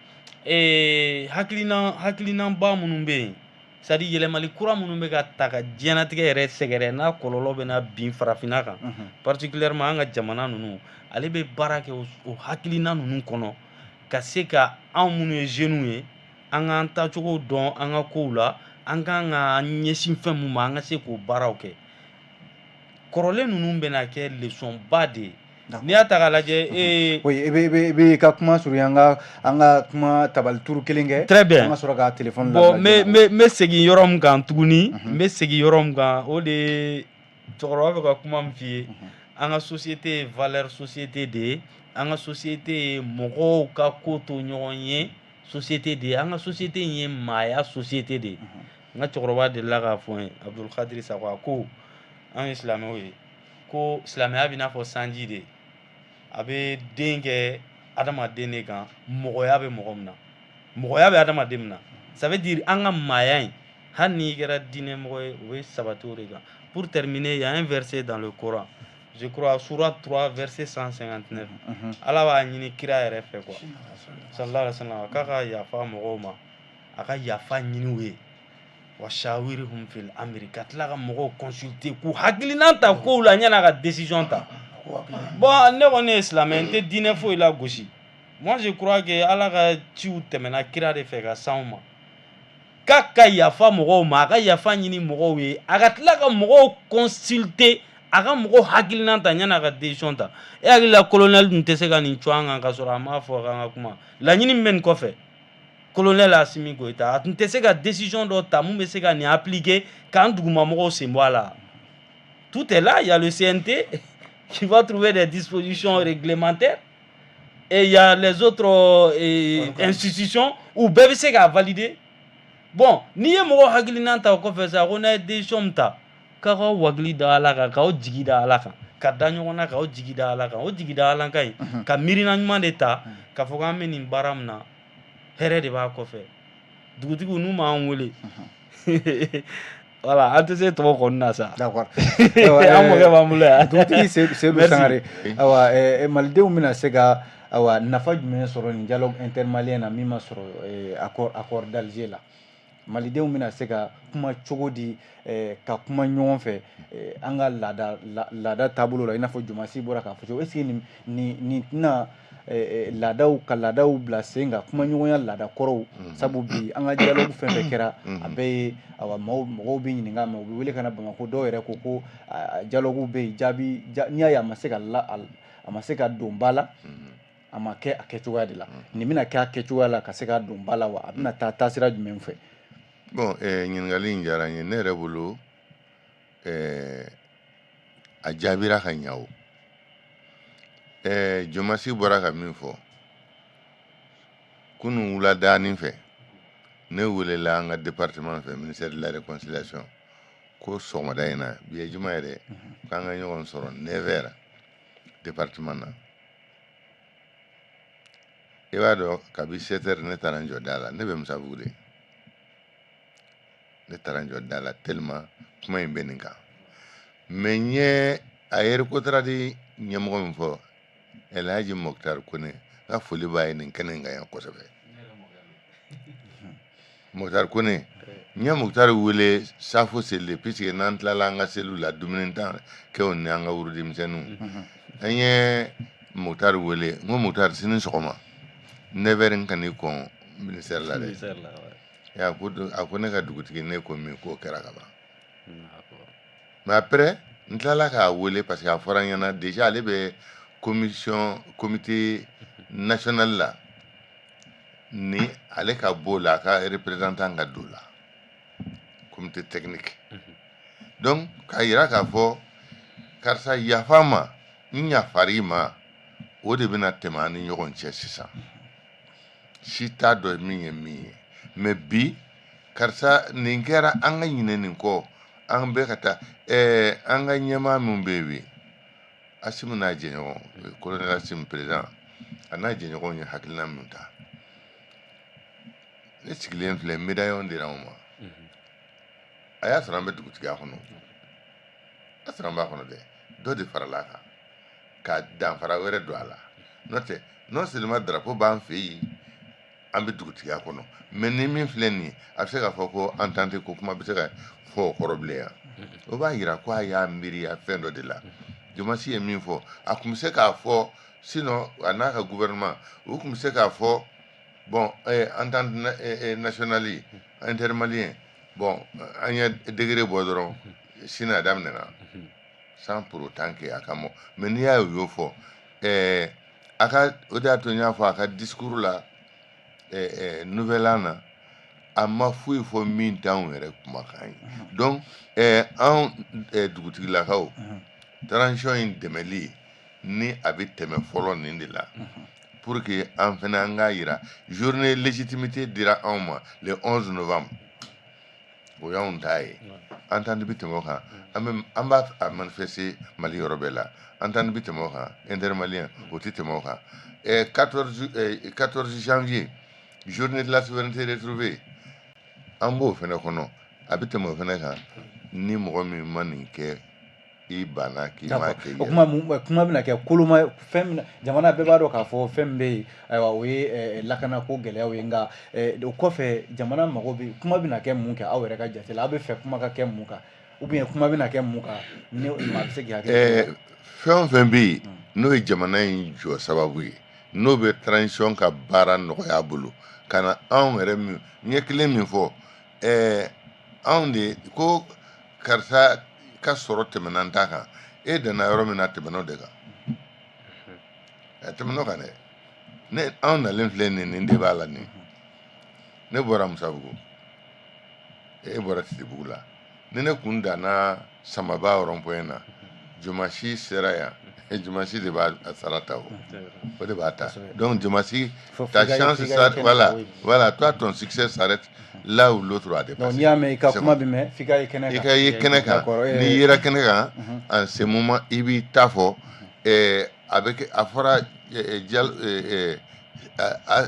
hakilina hakilinaba minnu bɛ yen, c'est à dire yɛlɛmali kura minnu bɛ ka ta ka diɲɛnatigɛ yɛrɛ sɛgɛrɛ, n'a kɔlɔlɔ bɛ na bin farafinna kan, particulièrement an ka jamana ninnu, ale bɛ baara kɛ o hakilina ninnu kɔnɔ, ka se ka anw minnu ye jeunes ye, an k'an taacogo dɔn an ka kow la, an kan ka ɲɛsin fɛn mun ma, an ka se k'o baaraw kɛ. Kɔrɔlen ninnu bɛna kɛ leçon ba de ye n'i y'a ta k'a lajɛ. Oui, i bɛ i ka kuma surunya, an ka kuma tabali turu kelen kɛ. Très bien. An ka sɔrɔ ka téléphone. Bon, n bɛ segin yɔrɔ min kan tuguni, n bɛ segin yɔrɔ min kan, o de ye cɛkɔrɔba bɛ ka kuma min f'i ye. An ka société ye valeur société de ye, an ka société ye mɔgɔw ka ko to ɲɔgɔn ye société de ye, an ka société in ye maaya société de ye. N ka cɛkɔrɔba delila k'a fɔ n ye, Abdul Kadiri Sako, a ko an ye silamɛw ye, ko silamɛya bɛ i n'a fɔ sanji de, a bɛ den kɛ adamaden de kan, mɔgɔya bɛ mɔgɔ min na, mɔgɔya bɛ adamaden min na. Ça veut dire an ka maaya in, hali n'i kɛra diinɛ mɔgɔ ye, o bɛ sabati o de kan. Pour terminer, il y a un verset dans le Coran, je crois sourate 3 verset 159, Ala b'a ɲini kira yɛrɛ fɛ quoi, sallallahu alaihi wasallam, k'a ka yafa mɔgɔw ma, a ka yafa ɲini u ye, wa shawirhum fil amri, ka tila ka mɔgɔw consulter k'u hakilina ta kow la yan'a ka décision ta. Bon, ne kɔni ye silamɛ, n tɛ diinɛ foyi la gosi. Moi je crois que Ala ka ciw tɛmɛna kira de fɛ ka s'anw ma, k'a ka yafa mɔgɔw ma, a ka yafa ɲini mɔgɔw ye, a ka tila ka mɔgɔw consulter, a ka mɔgɔw hakilina ta yan'a ka décision ta. E hakili la colonel tun tɛ se ka nin cun an kan ka sɔrɔ a m'a fɔ k'an ka kuma laɲini min bɛ nin kɔfɛ? Colonel Assimi Goïta, a tun tɛ se ka décision dɔ ta mun bɛ se ka nin appliquer k'an dugumamɔgɔw sen bɔ a la? Tout est là, il y a le CNT. Tu vas trouver des dispositions réglementaires et il y a les autres institutions où bɛɛ bɛ se k'a valider. Bon, n'i ye mɔgɔ hakilina ta o kɔfɛ sa, ko n'a ye décision min ta, k'aw k'aw hakili da Ala kan, k'aw jigi da Ala kan, ka da ɲɔgɔn na, k'aw jigi da Ala kan. O jigi da Ala kan in, ka miirina ɲuman de ta k'a fɔ k'an bɛ nin baara min na, hɛrɛ de b'a kɔfɛ. Dugutigiw n'u m'an wele, voilà, an tɛ se tɔgɔ kɔni na sa. D'accord. An mɔkɛ b'an bolo yan. Dugutigi Seydou Merci. Sangare, ayiwa, malidenw bɛna se ka, ayiwa, nafa jumɛn sɔrɔ nin dialogue intermalien na min ma sɔrɔ accord d'Alger la? Malidenw bɛna se ka kuma cogo di, ka kuma ɲɔgɔn fɛ, an ka laada taabolo la, i n'a fɔ Jomasi bɔra k'a fɔ cogo? Est ce que nin tɛna laadaw ka laadaw bila sen kan, kuma ɲɔgɔnya laada kɔrɔw? Sabu bi an ka dialogue fɛn fɛn kɛra, a bɛɛ ye, awa, maaw, mɔgɔw bɛ ɲininka, ma u bɛ wele ka na Bamakɔ, dɔw yɛrɛ ko dialogue bɛ yen, jaabi n'i y'a ye a ma se ka la, a ma se ka don ba la, a ma kɛ a kɛcogoya de la. Nin bɛna kɛ a kɛcogoya la ka se ka don ba la wa? A bɛna taa taasira jumɛn fɛ? Bon, ɲininkali in diyara n ye. Ne yɛrɛ bolo, a jaabira ka ɲa. O Jomasi bɔra ka min fɔ kunun wuladaani fɛ, ne welela an ka département fɛ, ministère de la Réconciliation, ko sɔgɔmada in na, bi ye juma ye dɛ, k'an ka ɲɔgɔn sɔrɔ 9 heures département na. I b'a dɔn, kabi 7 heures ne taara n jɔ da la. Ne bɛ Musabugu de. Ne taara n jɔ da la tellement kuma in bɛ nin kan. Mais n ye a ye RECOTRAD ɲɛmɔgɔ min fɔ, Elhaji Mokhtar Kone, n ka foli b'a ye nin kɛnɛ in kan yan kosɛbɛ. Mokhtar Kone, n ye Mokhtar wele safo seli, puisque n'an tilala an ka seliw la, dumuni tan kɛ o ni an ka wurudimisɛnninw. An ye Mokhtar wele, n ko Mokhtar, sini sɔgɔma 9 heures, n kan'i kɔn ministère la dɛ. Ministère la, ouais. A ko ne ka dugutigi, ne ko min k'o kɛra ka ban. Mais après n tilala k'a wele, parce que a fɔra n ɲɛna déjà ale bɛ commission, comité national la, ni ale ka b'o la, a ka représentant ka don la, comité technique. Donc k'a yira k'a fɔ karisa yafa ma, n yafar'i ma, o de bɛna tɛmɛ an ni ɲɔgɔn cɛ sisan. Si t'a dɔn min ye min ye, mais bi karisa nin kɛra, an ka ɲinɛ nin kɔ, an bɛ ka taa. An ka ɲɛmaa min bɛ yen bi, Assimi n'a jɛɲɔgɔn, colonel Assimi président, a n'a jɛɲɔgɔnw ye hakilina min ta, ne sigilen filɛ, médaillon dira anw ma. A y'a sɔrɔ an bɛ dugutigiya kɔnɔ, a sɔrɔ an b'a kɔnɔ dɛ, dɔ de farala a kan ka danfara wɛrɛ don a la. N'o tɛ, non seulement drapeau b'an fɛ yen, an bɛ dugutigiya kɔnɔ, mais ni min filɛ nin ye, a bɛ se k'a fɔ ko entente ko kuma bɛ se ka fɔ o kɔrɔ bilen yan. O b'a yira ko a y'a miiriya fɛn dɔ de la. Jomasi ye min fɔ, a tun bɛ se k'a fɔ, sinon a n'a ka gouvernement, u tun bɛ se k'a fɔ bon, entente nationale intermalien, bon, an ye degré bɔ dɔrɔn, sini a daminɛna, sans pour autant que a ka mɔ. Mais n'i y'a ye u y'o fɔ, a ka o de y'a to n y'a fɔ a ka discours la, nouvel an na, a ma foyi fɔ min t'anw yɛrɛ kumakan ye. Donc anw dugutigilakaw, transition in dɛmɛli ni a bɛ tɛmɛ fɔlɔ nin de la, pour que an fana an k'a yira journée légitimité dira anw ma le 11 novembre, o y'anw ta ye. Entente bɛ tɛmɛ o kan, an bɛ an b'a a manifester Mali yɔrɔ bɛɛ la. Entente bɛ tɛmɛ o kan, intermalien o tɛ tɛmɛ o kan. 14 janvier, journée de la souveraineté retrouvée, an b'o fɛnɛ kɔnɔ, a bɛ tɛmɛ o fɛnɛ kan. Ni mɔgɔ min ma nin kɛ, i banna k'i m'a kɛ i O yɛrɛ. kuma mun, kuma bɛna kɛ koloma fɛn min na, jamana bɛɛ b'a dɔn k'a fɔ fɛn min bɛ yen, ayiwa, o ye lakanako gɛlɛyaw ye. Nka o kɔfɛ, jamana mago bɛ kuma bɛna kɛ mun kɛ? Aw yɛrɛ ka jate la, aw bɛ fɛ kuma ka kɛ mun kan, ou bien kuma bɛna kɛ mun kan ni maa bɛ se k'i hakili to o la? Fɛn o fɛn bɛ yen n'o ye jamana in jɔ sababu ye, n'o bɛ transition ka baara nɔgɔya a bolo, ka na anw yɛrɛ min n ye kelen min fɔ, anw de ko karisa ka sɔrɔ tɛmɛna n ta kan, e danna yɔrɔ min na, tɛmɛn'o de kan, tɛmɛn'o kan dɛ. Ne anw nalen filɛ nin, nin de b'a la nin. Ne bɔra Musabugu, e bɔra Titibugu la. Ni ne kun danna Samaba rond-point na, Jomasi sera yan, Jomasi de b'a sara ta, o de b'a ta. Donc Jomasi, ta chance s'arrête, voilà, voilà, toi ton succès s'arrête là où l'autre a dépassé. Donc n'i y'a mɛn i ka kuma bɛ mɛn, f'i ka ye kɛnɛ kan. I ka ye kɛnɛ kan. N'i yera kɛnɛ kan, en ce moment i b'i ta fɔ. A bɛ kɛ, a fɔra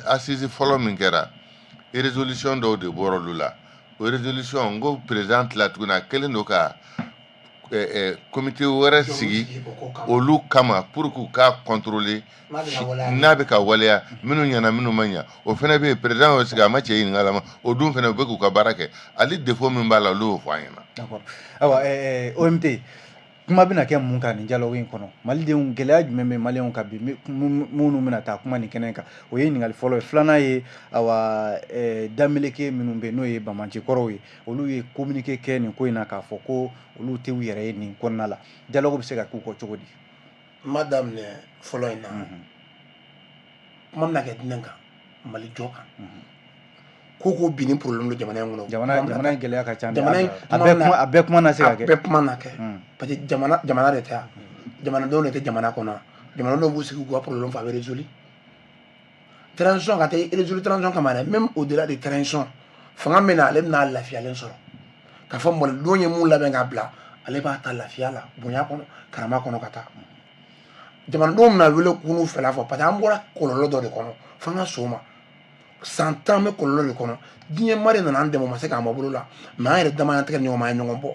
assise fɔlɔ min kɛra, résolution dɔw de bɔra olu la. O résolution, n ko président tila tuguni, a kɛlen don ka comité wɛrɛ sigi olu kama pour k'u k'a contrôler n'a bɛ ka waleya, minnu ɲɛna, minnu ma ɲa. O fana bɛ yen, président y'o sigi, a ma cɛ ɲininka a la ma. O dun fana, u bɛ k'u ka baara kɛ. Hali défaut min b'a la, olu y'o fɔ an ɲɛna. D'accord. Ayiwa, OMT, kuma bɛna kɛ mun kan nin dialogue in kɔnɔ? Malidenw, gɛlɛya jumɛn bɛ maliyɛnw kan bi minnu bɛna taa kuma nin kɛnɛ kan? O ye ɲininkali fɔlɔ ye. Filanan ye, awa, dameleke minnu bɛ, n'o ye banbanci kɔrɔw ye, olu ye communiqué kɛ nin ko in na k'a fɔ ko olu tɛ u yɛrɛ ye nin kɔnɔna la. Dialogue bɛ se ka k'u kɔ cogo di? N b'a daminɛ fɔlɔ in na. Kuma bɛna kɛ jumɛn kan? Mali jɔ kan. Ko bi ni problème don jamana in kɔnɔ. Jamana in gɛlɛya ka ca. Jamana in, a bɛɛ kuma na se ka kɛ. A bɛɛ kuma na kɛ. Parce que jamana de tɛ yan. Jamanadenw de tɛ jamana kɔnɔ. Jamanadenw b'u sigi k'u ka problème fɔ, a bɛ résolu. Transition ka tɛ résolu transition kama dɛ, même au-delà de transition, fanga min na, ale bɛna lafiyalen sɔrɔ. K'a fɔ malidenw ye mun labɛn k'a bila, ale b'a ta lafiya la, bonya kɔnɔ, karama kɔnɔ ka taa. Jamanadenw bɛna wele k'u n'u fɛla fɔ, parce que an bɔra kɔlɔlɔ dɔ de kɔnɔ, f'an ka s'o ma. San 10 bɛ kɔlɔlɔ de kɔnɔ. Diɲɛ ma de nana an dɛmɛ, o ma se k'an bɔ bolo la, mais an yɛrɛ dama y'an tɛgɛ di ɲɔgɔn ma, an ye ɲɔgɔn bɔ.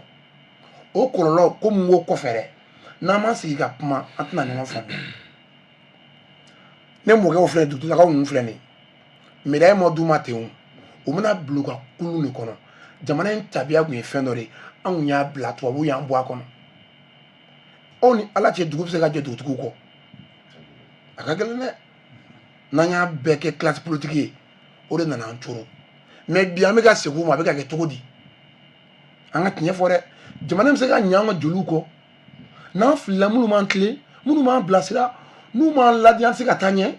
O kɔlɔlɔ ko mun b'o kɔfɛ dɛ, n'an m'an sigi ka kuma, an tɛna ɲɔgɔn faamuya. Ne mɔkɛw filɛ, dugutigilakaw ninnu filɛ nin ye, médaille ma d'u ma ten o, u bɛna bila u ka kulun de kɔnɔ. Jamana in tabiya tun ye fɛn dɔ de ye, an kun y'a bila, tubabuw y'an bɔ a kɔnɔ. Aw ni Ala cɛ, dugu bɛ se ka jɛ dugutigiw kɔ? A ka gɛlɛn dɛ. N'an y'a bɛɛ kɛ classe politique ye, o de nana an coro. Mais bi an bɛ ka segin u ma, a bɛ ka kɛ cogo di? An ka tiɲɛ fɔ dɛ, jamana bɛ se ka ɲɛ an ka joliw kɔ. N'an filila, minnu m'an tilen, minnu m'an bilasira, n'u m'an ladi, an tɛ se ka taa ɲɛ.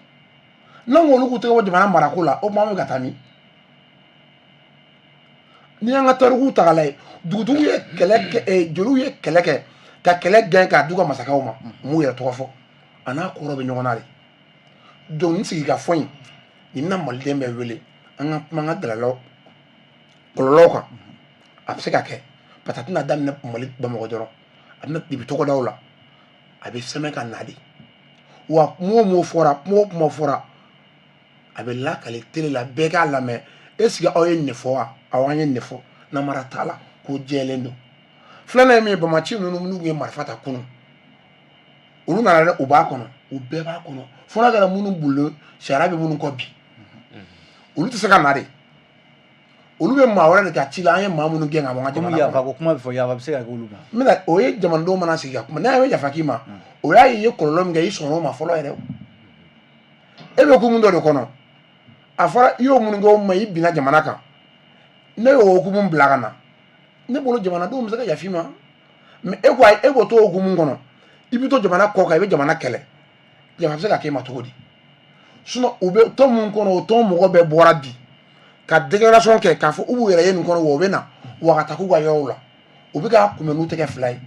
N'an ko olu k'u tɛgɛ bɔ jamana marako la, o tuma an bɛ ka taa min? N'i y'an ka tarikuw ta k'a lajɛ, dugutigiw ye kɛlɛ kɛ, joliw ye kɛlɛ kɛ ka kɛlɛ gɛn k'a d'u ka masakɛw ma, u m'u yɛrɛ tɔgɔ fɔ. A n'a kɔrɔ bɛ ɲɔgɔn na de. Donc nin sigi ka fɔ in, nin bɛna maliden bɛɛ wele, an ka kuma an ka gɛlɛyaw kɔlɔlɔw kan. A bɛ se ka kɛ, parce que a tɛna daminɛ Mali Bamakɔ dɔrɔn, a bɛna debi togodaw la, a bɛ sɛmɛ ka na de. Wa kuma o kuma fɔra, kuma o kuma fɔra, a bɛ lakale télé la, bɛɛ k'a lamɛn. Est ce que aw ye nin fɔ wa? Awɔ, an ye nin fɔ. Namara t'a la, ko jɛlen don. Filanan ye min ye, bamaci ninnu n'u ye marifa ta kunun, olu nana dɛ, u b'a kɔnɔ, u bɛɛ b'a kɔnɔ. Fo n'a kɛra minnu bolo sariya bɛ minnu kɔ bi, olu tɛ se ka na de. Olu bɛ maa wɛrɛ de ka ci la, an ye maa minnu gɛn ka bɔ an ka jamana kɔnɔ. Yafa ko kuma bɛ fɔ, yafa bɛ se ka kɛ olu ma. N bɛna o ye, jamanadenw mana sigi ka kuma, n'a ye yafa k'i ma, o y'a ye i ye kɔlɔlɔ min kɛ, i sɔnn'o ma fɔlɔ yɛrɛ. E bɛ hukumu dɔ de kɔnɔ, a fɔra i y'o minnu kɛ o ma, i binna jamana kan. Ne y'o hukumu bila ka na, ne bolo jamanadenw bɛ se ka yafa i ma. Mais e ko ayi, e k'o to hukumu kɔnɔ, i bɛ to jamana kɔ kan, i bɛ jamana kɛlɛ, yafa bɛ se ka k'e ma cogo di? Sinon u bɛ tɔn mun kɔnɔ, o tɔn mɔgɔ bɛɛ bɔra bi ka déclaration kɛ k'a fɔ u b'u yɛrɛ ye nin kɔnɔ, wa u bɛ na wa ka taa k'u ka yɔrɔw la, u bɛ k'a kunbɛn n'u tɛgɛ fila ye.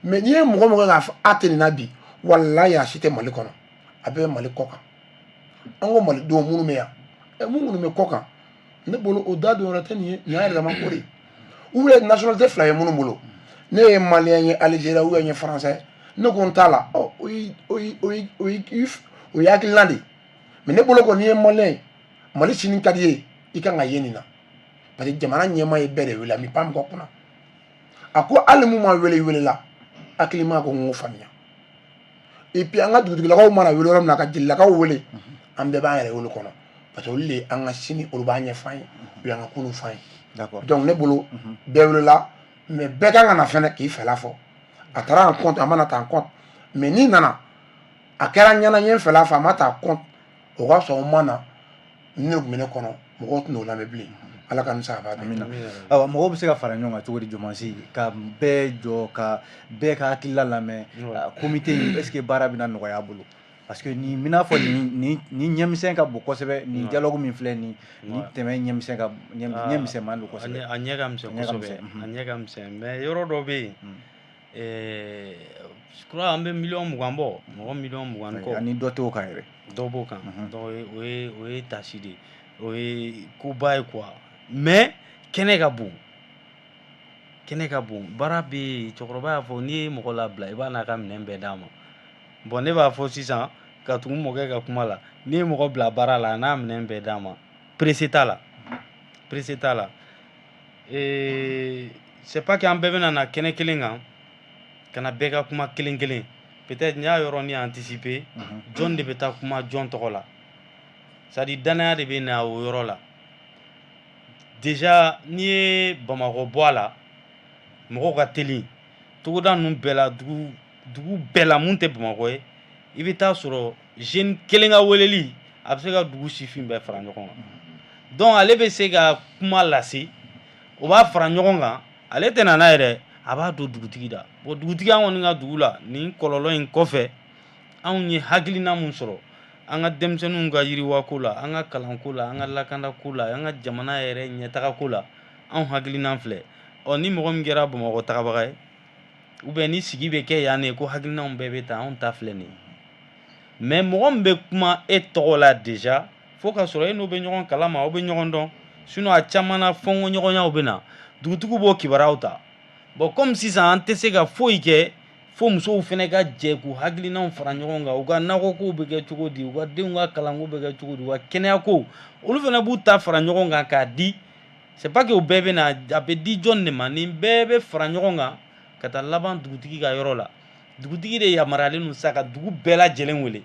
Mais n'i ye mɔgɔ mɔgɔ k'a fɔ a tɛ nin na bi, walayi a si tɛ Mali kɔnɔ, a bɛɛ bɛ Mali kɔ kan. An ko malidenw minnu bɛ yan, minnu bɛ kɔ kan, ne bolo o da don yɔrɔ tɛ nin ye, nin y'a yɛrɛ dama ko de ye. Ou bien nationalité fila ye minnu bolo, ne ye malien ye Algérie ou bien n ye français, ne ko n t'a la, ɔ o ye o ye o ye o ye o ye hakilina de ye. Mais ne bolo kɔni, n'i ye malien ye, Mali sini ka di ye, i kan ka ye nin na, parce que jamana ɲɛmaa ye bɛɛ de wele, a mi pan mɔgɔ kunna. A ko hali mun ma wele, i welela, hakilima ko n k'o faamuya. Et puis an ka dugutigilakaw mana wele yɔrɔ min na, ka jelilakaw wele, an bɛɛ b'an yɛrɛ wele kɔnɔ, parce que olu de ye an ka sini, olu b'an ɲɛfɔ an ye, u y'an ka kunun fɔ an ye. Donc ne bolo bɛɛ welela, mais bɛɛ kan ka na fɛnɛ k'i fɛla fɔ. A taara en compte, a mana ta en compte, mais n'i nana a kɛra ɲɛna, n ye n fɛla fɔ, a ma ta en compte, o ka fisa o ma na. Ne tun bɛ ne kɔnɔ, mɔgɔw tɛna o lamɛn bilen. Ala ka ni sababa bɛn. Ayiwa, mɔgɔw bɛ se ka fara ɲɔgɔn kan cogo di, Jɔmansi, ka bɛɛ jɔ ka bɛɛ ka hakilila lamɛn? Comité in, est ce que baara bɛna nɔgɔya a bolo? Parce que nin bɛna fɔ nin ɲɛmisɛn ka bon kosɛbɛ, nin dialogue min filɛ nin tɛmɛ ɲɛmisɛn ka ɲɛ misɛnman don kosɛbɛ. A ɲɛ ka misɛn kosɛbɛ, a ɲɛ ka misɛn, mais yɔrɔ dɔ bɛ yen. Je crois an bɛ miliyɔn 20 bɔ, mɔgɔ miliyɔn 20 kɔ. Ani dɔ t'o kan yɛrɛ. Dɔ b'o kan. Donc o ye tasi de ye, o ye koba ye quoi. Mais kɛnɛ ka bon, kɛnɛ ka bon, baara bɛ yen. Cɛkɔrɔba y'a fɔ, n'i ye mɔgɔ labila, i b'a n'a ka minɛn bɛɛ d'a ma. Bon, ne b'a fɔ sisan ka tugu mɔkɛ ka kuma la, n'i ye mɔgɔ bila baara la, a n'a minɛn bɛɛ d'a ma, pressé t'a la, pressé t'a la. C'est pas que an bɛɛ bɛna na kɛnɛ kelen kan ka na bɛɛ ka kuma kelen kelen. Peut-être n y'a yɔrɔnin anticiper. Jɔn de bɛ taa kuma jɔn tɔgɔ la? C'est à dire, danaya de bɛ na o yɔrɔ la. Déjà, n'i ye Bamakɔ bɔ a la, mɔgɔw ka teli togoda ninnu bɛɛ la, dugu dugu bɛɛ la mun tɛ Bamakɔ ye, i bɛ taa sɔrɔ jeune kelen ka weleli, a bɛ se ka dugu sifin bɛɛ fara ɲɔgɔn kan. Donc ale bɛ se ka kuma lase, o b'a fara ɲɔgɔn kan. Ale tɛ na n'a ye dɛ, a b'a don dugutigi da. Bon, dugutigi, an kɔni ka dugu la, nin kɔlɔlɔ in kɔfɛ, anw ye hakilina mun sɔrɔ an ka denmisɛnninw ka yiriwako la, an ka kalanko la, an ka lakanako la, an ka jamana yɛrɛ ɲɛtagako la, anw hakilina filɛ. Ɔ, ni mɔgɔ min kɛra Bamakɔ tagabaga ye, ou bien ni sigi bɛ kɛ yan de ko hakilinaw bɛɛ bɛ ta, anw ta filɛ nin ye. Mais mɔgɔ min bɛ kuma e tɔgɔ la déjà, fo ka sɔrɔ e n'o bɛ ɲɔgɔn kalama, aw bɛ ɲɔgɔn dɔn. Sinon a caman na, fɔnkɔɲɔgɔnyaw bɛ na, dugutigiw b'o kibaruyaw ta. Bon, comme sisan an tɛ se ka foyi kɛ fo musow fana ka jɛ k'u hakilinaw fara ɲɔgɔn kan, u ka nakɔkow bɛ kɛ cogo di, u ka denw ka kalanko bɛ kɛ cogo di, u ka kɛnɛyako, olu fana b'u ta fara ɲɔgɔn kan k'a di. C'est pas que u bɛɛ bɛ na, a bɛ di jɔn de ma? Nin bɛɛ bɛ fara ɲɔgɔn kan ka taa laban dugutigi ka yɔrɔ la. Dugutigi de yamaruyalen don sa ka dugu bɛɛ lajɛlen wele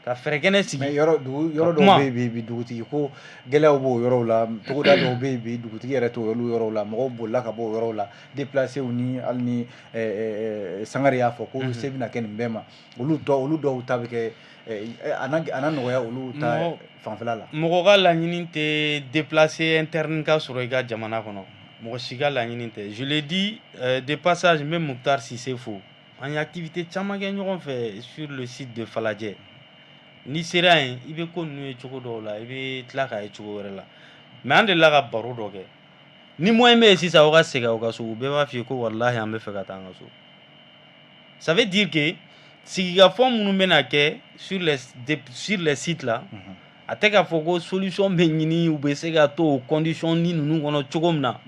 ka fɛɛrɛ kɛnɛ sigi. Mais yɔrɔ dugu yɔrɔ dɔw bɛ yen bi, dugutigi ko gɛlɛyaw b'o yɔrɔw la. Togoda dɔw bɛ yen bi, dugutigi yɛrɛ t'o olu yɔrɔw la. Mɔgɔw bolila ka bɔ o yɔrɔw la, déplacé ni hali ni Sangare y'a fɔ ko se bɛna kɛ nin bɛɛ ma, olu tɔ, olu dɔw ta bɛ kɛ a na nɔgɔya olu ta fanfɛla la. Mɔgɔ ka laɲini tɛ déplacé interne ka sɔrɔ i ka jamana kɔnɔ, mɔgɔ si ka laɲini tɛ. Je l'ai dit de passage, n bɛ Muktar Sise fo. An ye activité caman kɛ ɲɔgɔn fɛ sur le site de Falajɛ. N'i sera yen, i bɛ ko ninnu ye cogo dɔw la, i bɛ tila k'a ye cogo wɛrɛ la. Mais an delila ka baro dɔ kɛ, ni moyen bɛ yen sisan, aw ka segin aw ka so, u bɛɛ b'a f'i ye ko walahi, an bɛ fɛ ka taa an ka so. Ça veut dire que sigikafɔ minnu bɛna kɛ sur les sites là, a tɛ k'a fɔ ko solution bɛ ɲini, u bɛ se ka to o condition ni ninnu kɔnɔ cogo min na.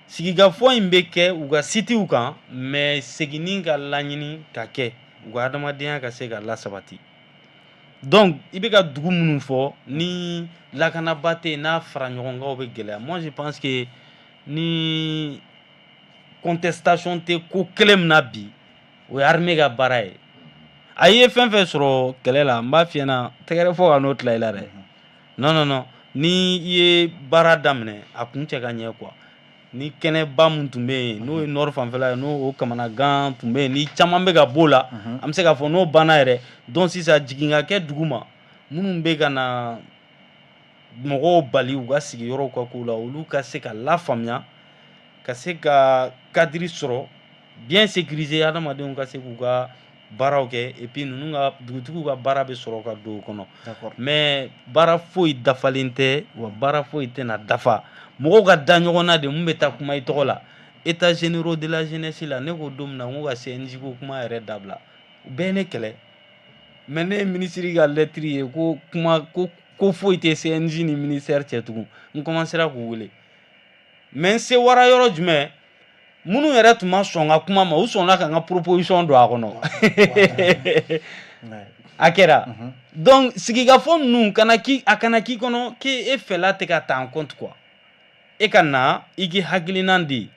Sigikafɔ in bɛ kɛ u ka sitew kan, mais seginni ka laɲini ka kɛ, u ka adamadenya ka se ka lasabati. Donc i bɛ ka dugu minnu fɔ ni lakanaba tɛ yen, n'a fara ɲɔgɔn kan, bɛ gɛlɛya. Moi, je pense que ni contestation tɛ ko kelen min na bi, o ye armée ka baara ye. A ye fɛn fɛn sɔrɔ kɛlɛ la, n b'a f'i ɲɛna, tɛgɛrɛ fɔ ka n'o tila i la dɛ. Non, non, non, ni i ye baara daminɛ, a kun cɛ ka ɲɛ quoi. Ni kɛnɛba mun tun bɛ yen, n'o ye nord fanfɛla ye, n'o o kamanagan tun bɛ yen, ni caman bɛ ka b'o la, an bɛ se k'a fɔ n'o banna yɛrɛ. Donc sisan jigin ka kɛ dugu ma, minnu bɛ ka na mɔgɔw bali u ka sigiyɔrɔw ka kow la, olu ka se ka lafaamuya, ka se ka cadre sɔrɔ bien sécurisé, adamadenw ka se k'u ka baaraw kɛ. Et puis ninnu ka dugutigiw ka baara bɛ sɔrɔ ka don o kɔnɔ. Mais baara foyi dafalen tɛ wa, baara foyi tɛna dafa. Mɔgɔw ka da ɲɔgɔn na de, mun bɛ taa kuma i tɔgɔ la. États généraux de la jeunesse la, ne ko don min na n ko ka CNJ ko kuma yɛrɛ dabila, u bɛɛ ye ne kɛlɛ. Mais ne ye minisiri ka lettre ye ko kuma ko foyi tɛ CNJ ni ministère cɛ tugun, n commencera k'u wele. Mais n sewara yɔrɔ jumɛn? Minnu yɛrɛ tun ma sɔn ka kuma ma, u sɔnna ka n ka proposition don a kɔnɔ. A kɛra. Donc sigikafɔ ninnu kana k'i, a kana k'i kɔnɔ k'e fɛla tɛ ka ta en compte quoi. E ka na i k'i hakilina di.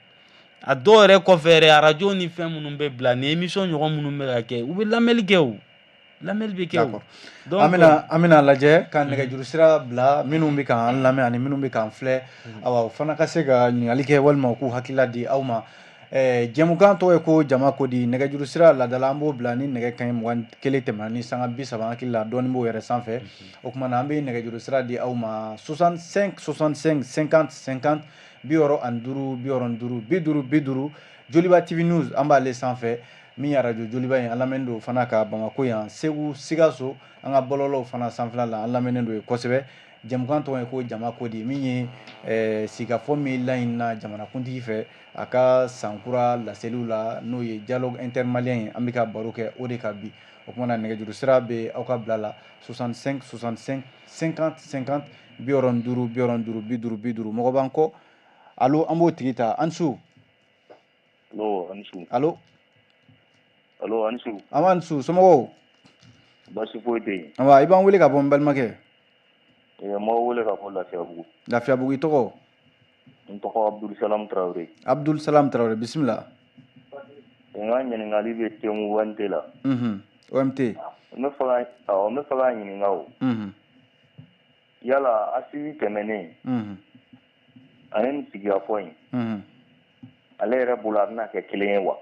A dɔw yɛrɛ kɔfɛ yɛrɛ, arajo ni fɛn minnu bɛ bila ni émission ɲɔgɔn minnu bɛ ka kɛ, u bɛ lamɛnli kɛ, o lamɛnli bɛ kɛ o. Donc an bɛna lajɛ ka nɛgɛjuru sira bila, minnu bɛ k'an lamɛn ani minnu bɛ k'an filɛ, awa, o fana ka se ka ɲininkali kɛ walima u k'u hakilila di aw ma. Jɛmukan tɔgɔ ye ko jama ko di. Nɛgɛjuru sira ladala, an b'o bila ni nɛgɛ kanɲɛ 21 tɛmɛna ni sanga 30, hakili la dɔɔni b'o yɛrɛ sanfɛ. O tuma na, an bɛ nɛgɛjuru sira di aw ma: 65 65 50 50, 65 65 50 50. Joliba TV News, an b'ale sanfɛ, min ye arajo Joliba ye, an lamɛnnen don fana ka Bamako yan, Segu, Sikaso, an ka bɔlɔlɔw fana sanfɛla la, an lamɛnnen don yen kosɛbɛ. Jɛmukan tɔgɔ ye ko jama ko di, min ye sigikafɔ min laɲinina jamanakuntigi fɛ a ka sankura laseliw la, n'o ye dialogue intermalien ye. An bɛ ka baro kɛ o de kan bi. O kuma na, nɛgɛjuru sira bɛ aw ka bila la 65 65 50 50, 65 65 50 50. Mɔgɔ b'an kɔ. Allo, an b'o tigi ta. An su. Allo, ani su. Allo. Allo, ani su. An b'a ni su, somɔgɔw? Baasi foyi tɛ yen. Nba, i b'an wele ka bɔ, n balimakɛ? N b'aw wele ka bɔ Lafiyabugu. Lafiyabugu, i tɔgɔ? N tɔgɔ Abdul Salam Traore. Abdul Salam Traore, bisimila. N ka ɲininkali bɛ thème OMT la. OMT. N bɛ fɛ ka, awɔ, n bɛ fɛ ka ɲininka o. Yala assise tɛmɛnen ani nin sigikafɔ in, ale yɛrɛ bolo, a bɛna kɛ kelen ye wa?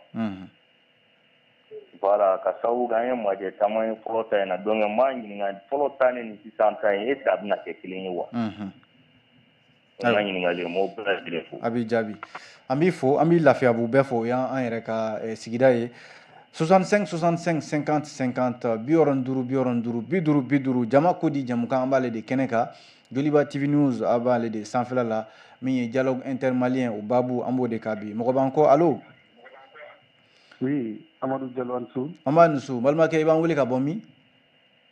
Voilà, ka sababu kɛ an ye majɛ caman ye fɔlɔ ta in na. Donc n b'a ɲininka, fɔlɔ ta ni nin sisan ta in, est ce que a bɛna kɛ kelen ye wa? O ye n ka ɲininkali ye, n b'aw bɛɛ lajɛlen fo. A b'i jaabi. An b'i fo, an b'i Lafiyabugu bɛɛ fo. O y'an yɛrɛ ka sigida ye. 65 65 50 50, 65 65 50 50. Jama ko di jɛmukan, an b'ale de kɛnɛ kan Joliba TV News, a b'ale de sanfɛla la. Min ye dialogue intermalien, o baabu, an b'o de kan bi. Mɔgɔ b'an kɔ. Allo. Oui, Amadou Diallo, ani su. An b'a ni su, balimakɛ. I b'an wele ka bɔ min?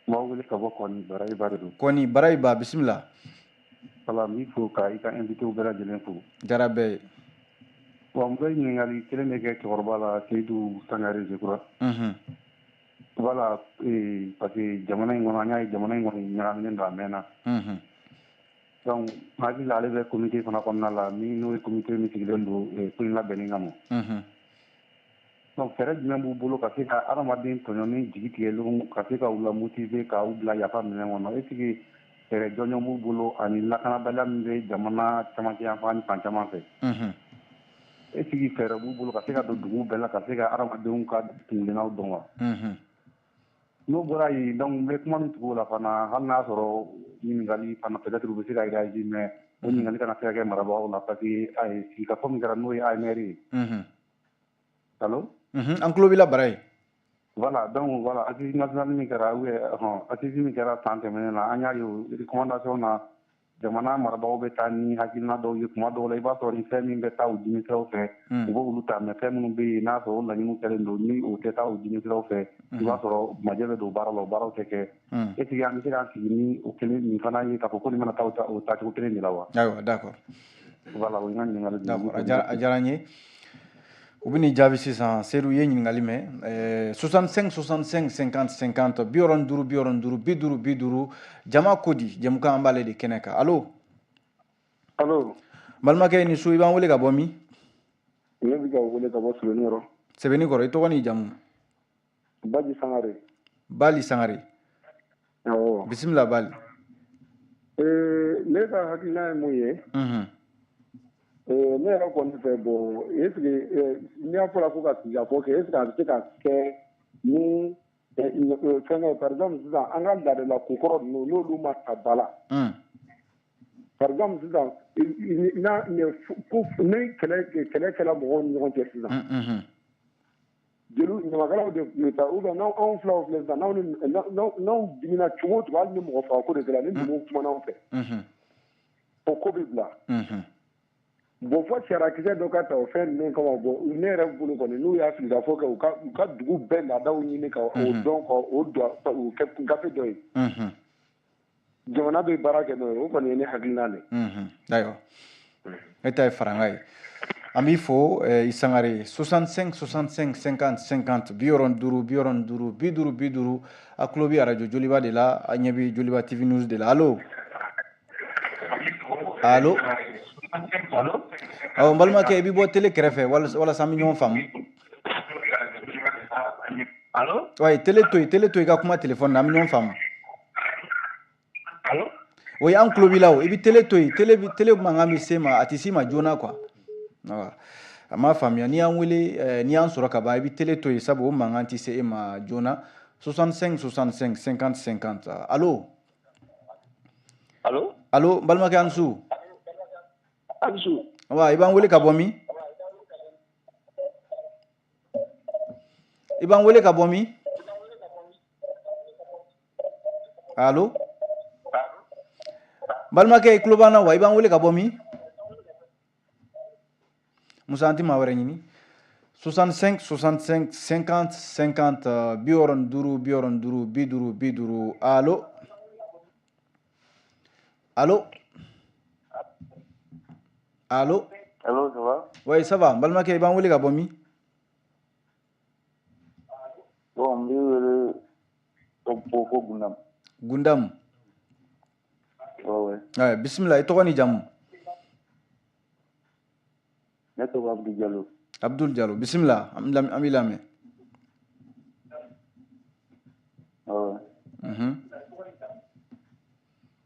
N b'aw wele ka bɔ Kɔni, Barayiba de don. Kɔni, Barayiba, bisimila. Voilà, n b'i fo ka i ka invité bɛɛ lajɛlen fo. Jara bɛɛ ye. Bon, n bɛ ɲininkali kelen de kɛ cɛkɔrɔba la, Seydou Sangare, je crois. Voilà, parce que jamana in kɔnɔ, an y'a ye jamana in kɔni ɲagaminen don a mɛnna. Donc n hakili la, ale bɛ comité fana kɔnɔna la, min n'o ye comité min sigilen don ko in labɛnni kama. Donc fɛɛrɛ jumɛn b'u bolo ka se ka adamaden tɔɲɔni jigi tigɛlenw, ka se ka u la motiver, k'u bila yafa minɛn kɔnɔ? Est ce que fɛɛrɛ jɔnjɔn b'u bolo, ani lakanabaliya min bɛ jamana camancɛ yanfan ni fan caman fɛ? Est ce que fɛɛrɛ b'u bolo ka se ka don dugu bɛɛ la, ka se ka adamadenw ka kungilennaw dɔn wa? N'o bɔra yen, donc n bɛ kuma min tugu o la fana, hali n'a sɔrɔ ɲininkali fana, peut-être u bɛ se ka réagir, mais o ɲininkali kana se ka kɛ marabagaw la, parce que ayi, sigikafɔ min kɛra, n'o ye AMR ye. Allo? An tulo b'i la, Barayi. Voilà, donc voilà, assise nationale min kɛra, ou bien hɔn, assise min kɛra san tɛmɛnen na, an y'a ye o recommandation na, jamana marabagaw bɛ taa ni hakilina dɔw ye. Kuma dɔw la, i b'a sɔrɔ ni fɛn min bɛ taa u dimi siraw fɛ, u b'olu ta, mais fɛn minnu bɛ yen n'a sɔrɔ o laɲiniw kɛlen don, ni o tɛ taa u dimi siraw fɛ, i b'a sɔrɔ majɛ bɛ don baara la, o baaraw tɛ kɛ. Est ce que an bɛ se k'an sigi ni o kelen nin fana ye, k'a fɔ ko nin mana taa o taacogo kelen de la wa? Ayiwa, d'accord. Voilà, o ye n ka ɲininkali. D'accord, a diyara n ye. U bɛ n'i jaabi sisan. Seydou, i ye ɲininkali mɛn. 65 65 50 50, 65 65 50 50. Jama ko di jɛmukan, an b'ale de kɛnɛ kan. Allo. Allo. Balimakɛ, ni su. I b'an wele ka bɔ min? Ne bɛ ka wele ka bɔ Sɛbɛnnikɔrɔ. Sɛbɛnnikɔrɔ, i tɔgɔ n'i jamu? Baji Sangare. Bali Sangare. Awɔ. Bisimila, Bali. Ne ka hakilina ye mun ye? Ne yɛrɛ kɔni fɛ, bon, est ce que n'i y'a fɔra ko ka sigikafɔ kɛ, est ce que a bɛ se ka kɛ ni fɛnkɛ, par exemple sisan, an ka laadala kokɔrɔ ninnu, n'olu ma ta ba la? Par exemple sisan, n'a ko ni kɛlɛ kɛla mɔgɔw ni ɲɔgɔn cɛ sisan, jeliw, ɲamakalaw de tun bɛ taa, ou bien n'anw anw filaw filɛ sisan, n'aw ni n'anw dimina cogo o cogo, hali ni mɔgɔ faga ko de kɛra, ni numuw kumana anw fɛ, o ko bɛ bila. Bon, fɔ sariyakisɛ dɔ ka ta o fɛn ninnu kama. Bon, ne yɛrɛ bolo kɔni, n'u y'a sigikafɔ kɛ, u ka dugu bɛɛ laadaw ɲini ka o dɔn, ka o don o kɛ gafe dɔ ye, jamana bɛ baara kɛ n'o ye. O kɔni ye ne hakilina de ye. Ayiwa, e ta ye faranga ye. An b'i fo, i Sangare. 65 65 50 50, 65 65 50 50. A tulo bɛ arajo Joliba de la, a ɲɛ bɛ Joliba TV News de la. Allo, allo. Awɔ, n balimakɛ, i bɛ bɔ télé kɛrɛfɛ walasa an bɛ ɲɔgɔn faamu. Allo? Oui, télé to yen, télé to yen, i ka kuma téléphone na, an bɛ ɲɔgɔn faamu. Allo? Oui, an tulo b'i la o. I bɛ télé to yen, télé bi, télé mankan bɛ se ma, a tɛ s'i ma joona quoi. A m'a faamuya. N'i y'an wele, n'i y'an sɔrɔ ka ban, i bɛ télé to yen, sabu o mankan tɛ se e ma joona. 65 65 50 50. Allo. Allo? Allo, n balimakɛ, an su. An su. Wa, i b'an wele ka bɔ min? I b'an wele ka bɔ min? Allo. Balimakɛ, i tulo b'an na wa? I b'an wele ka bɔ min? Musa, an ti maa wɛrɛ ɲini. 65 65 50 50, 65 65 50 50. Allo, allo, allo. Allo, ça va? Oui, ça va. N balimakɛ, i b'an wele ka bɔ min? Bon, n b'i wele ko Gundam. Gundam. Ouais. Ouais, bisimila, i tɔgɔ ni jamu? Ne tɔgɔ Abdou Diallo. Abdul Diallo, bisimila, an b'i lamɛn. Ouais.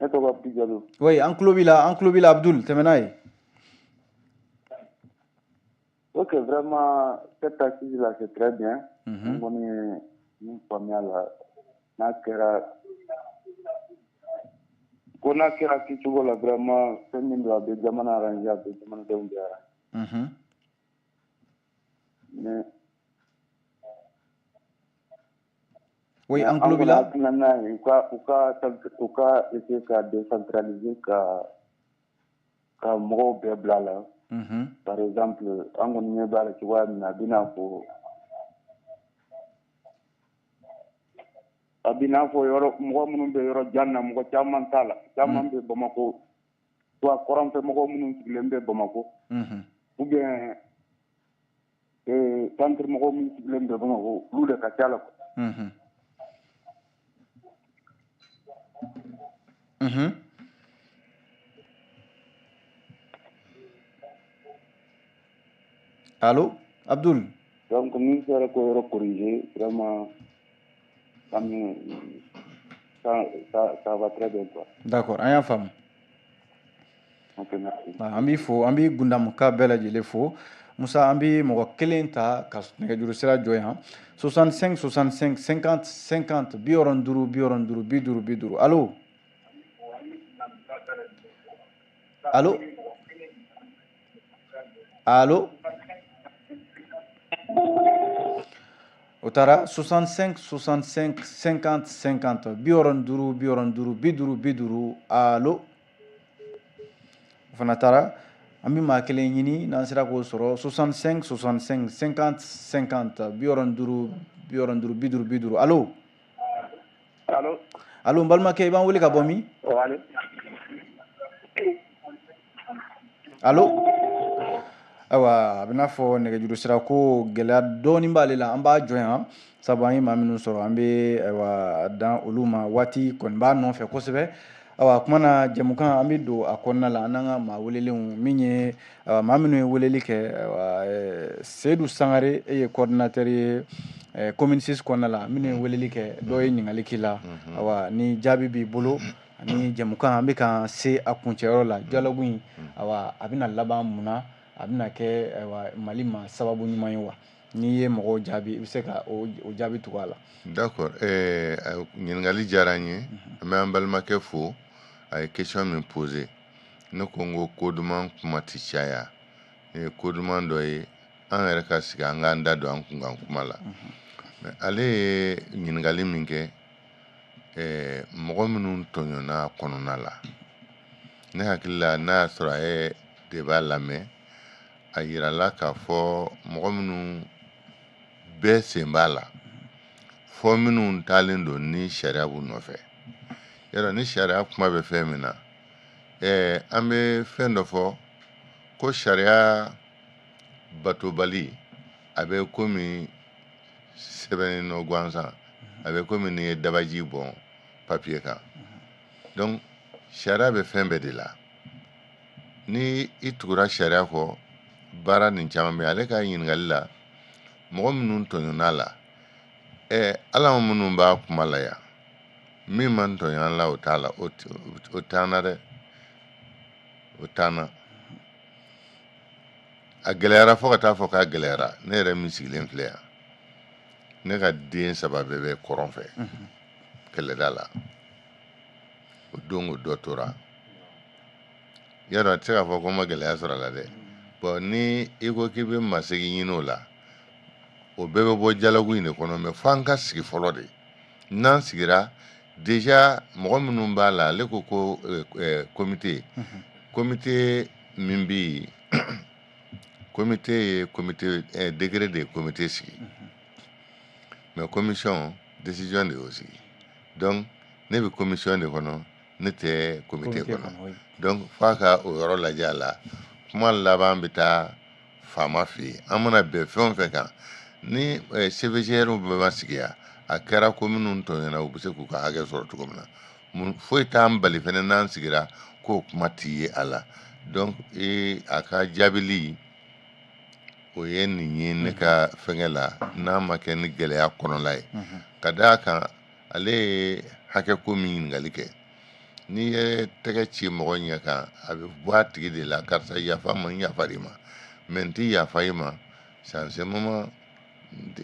Ne tɔgɔ Abdou Diallo. Oui, an tulo b'i la, an tulo b'i la Abdul, tɛmɛ n'a ye. Ok, vraiment, cette assise-là, c'est très bien. N kɔni ye min faamuya la, n'a kɛra ko n'a kɛra kɛcogo la, vraiment, fɛn min don, a bɛ jamana arranger, a bɛ jamanadenw bɛɛ arranger. Mais oui, an tulo b'i la. Hakilina n'a ye, u ka essayer ka décentraliser, ka mɔgɔw bɛɛ bila a la. Par exemple, an kɔni ɲɛ b'a la cogoya min na, a bɛ n'a fɔ yɔrɔ mɔgɔ minnu bɛ yɔrɔ jan na, mɔgɔ caman t'a la, caman bɛ Bamakɔ, soit kɔrɔnfɛ mɔgɔ minnu sigilen bɛ Bamakɔ, ou bien centre mɔgɔ minnu sigilen bɛ Bamakɔ, olu de ka ca la quoi. Allô, Abdul. Donc, nous allons corriger, vraiment, ça va très bien, quoi. D'accord, an y'a faamu. Ok, merci. An b'i fo, an b'i Gundamuka bɛɛ lajɛlen fo. Musa, an bɛ mɔgɔ kelen ta ka nɛgɛjuru sira jɔ yan. 65 65 50 50, 65 65 50 50. Allo, allo, allo. O taara. 65 65 50 50, 65 65 50 50. Allo, o fana taara. An bɛ maa kelen ɲini, n'an sera k'o sɔrɔ. 65 65 50 50, 65 65 50 50. Allo, allo, allo. N balimakɛ, i b'an wele ka bɔ min? Allo. Ayiwa, a bɛ n'a fɔ nɛgɛjuru sira ko gɛlɛya dɔɔnin b'ale la, an b'a jɔ yan, sabu an ye maa minnu sɔrɔ, an bɛ ayiwa dan olu ma, waati kɔni b'a nɔfɛ kosɛbɛ. Ayiwa, kuma na jɛmukan, an bɛ don a kɔnɔna la, an n'an ka maa welelenw, min ye maa minnu ye weleli kɛ. Ayiwa, Seydou Sangare, e ye coordinateur ye commune 6 kɔnɔna la, minnu ye weleli kɛ, dɔw ye ɲininkali k'i la. Ayiwa, ni jaabi b'i bolo ani jɛmukan, an bɛ ka se a kuncɛyɔrɔ la. Dialogue in, ayiwa, a bɛna laban mun na? A bɛna kɛ ayiwa Mali ma sababu ɲuman ye wa? N'i ye mɔgɔw jaabi, i bɛ se ka o jaabi tugu a la. D'accord, ɲininkali diyara n ye. An bɛ an balimakɛ fo, a ye question min posé. Ne ko n ko ko duman kuma tɛ caya. Nin ye ko duman dɔ ye, an yɛrɛ ka sigi an k'an da don an kunkan kuma la. Mais ale ye ɲininkali min kɛ, mɔgɔ minnu tɔɲɔna kɔnɔna la, ne hakili la, n'a y'a sɔrɔ a ye débat lamɛn, a yirala k'a fɔ mɔgɔ minnu bɛɛ sen b'a la, fɔ minnu taalen don ni sariya b'u nɔfɛ. Yarɔ, ni sariya kuma bɛ fɛn min na, an bɛ fɛn dɔ fɔ ko sariya batobali, a bɛ komi sɛbɛnni nɔ gansan, a bɛ komi n'i ye dabaji bɔn papiye kan. Donc sariya bɛ fɛn bɛɛ de la. Ni i tugura sariya kɔ, baara nin caman bɛ. Ale ka ɲininkali la, mɔgɔ minnu tɔɲɔna la, ala minnu b'a kuma la yan, min man tɔɲɔ la, o t'a la, o t'an na dɛ, o t'an na. A gɛlɛyara fo ka taa fɔ k'a gɛlɛyara. Ne yɛrɛ min sigilen filɛ yan, ne ka den 3 bɛɛ bɛ kɔrɔn fɛ kɛlɛda la. O don o dɔ tora. Yarɔ, a tɛ se k'a fɔ ko n ma gɛlɛya sɔrɔ a la dɛ. Bon, ni i ko k'i bɛ masegin ɲini o la, o bɛɛ bɛ bɔ dialogue in de kɔnɔ. Mais f'an ka sigi fɔlɔ de. N'an sigira, Déjà mɔgɔ minnu b'a la, ale ko ko comité, comité min bɛ yen, comité ye comité décret de ye comité sigi, mais commission décision de y'o sigi. Donc ne bɛ commission de kɔnɔ, ne tɛ comité kɔnɔ. Donc f'a ka o yɔrɔ lajɛ. A la kuma laban bɛ taa faama fɛ yen. An mana bɛn fɛn o fɛn kan ni CVGR bɛɛ ma sigi yan, a kɛra ko minnu tɔɲɔna, u bɛ se k'u ka hakɛ sɔrɔ cogo min na. Foyi t'an bali fɛnɛ n'an sigira k'o kuma t'i ye a la. Donc a ka jaabili o ye nin ye ne ka fɛngɛ la, n'a ma kɛ ni gɛlɛya kɔnɔla ye. Ka d'a kan, ale ye hakɛ ko min ɲininkali kɛ, n'i ye tɛgɛ ci mɔgɔ ɲɛ kan, a bɛ bɔ a tigi de la: karisa, yafa ma, n yafar'i ma, mais n ti yafa i ma. C'est en ce moment,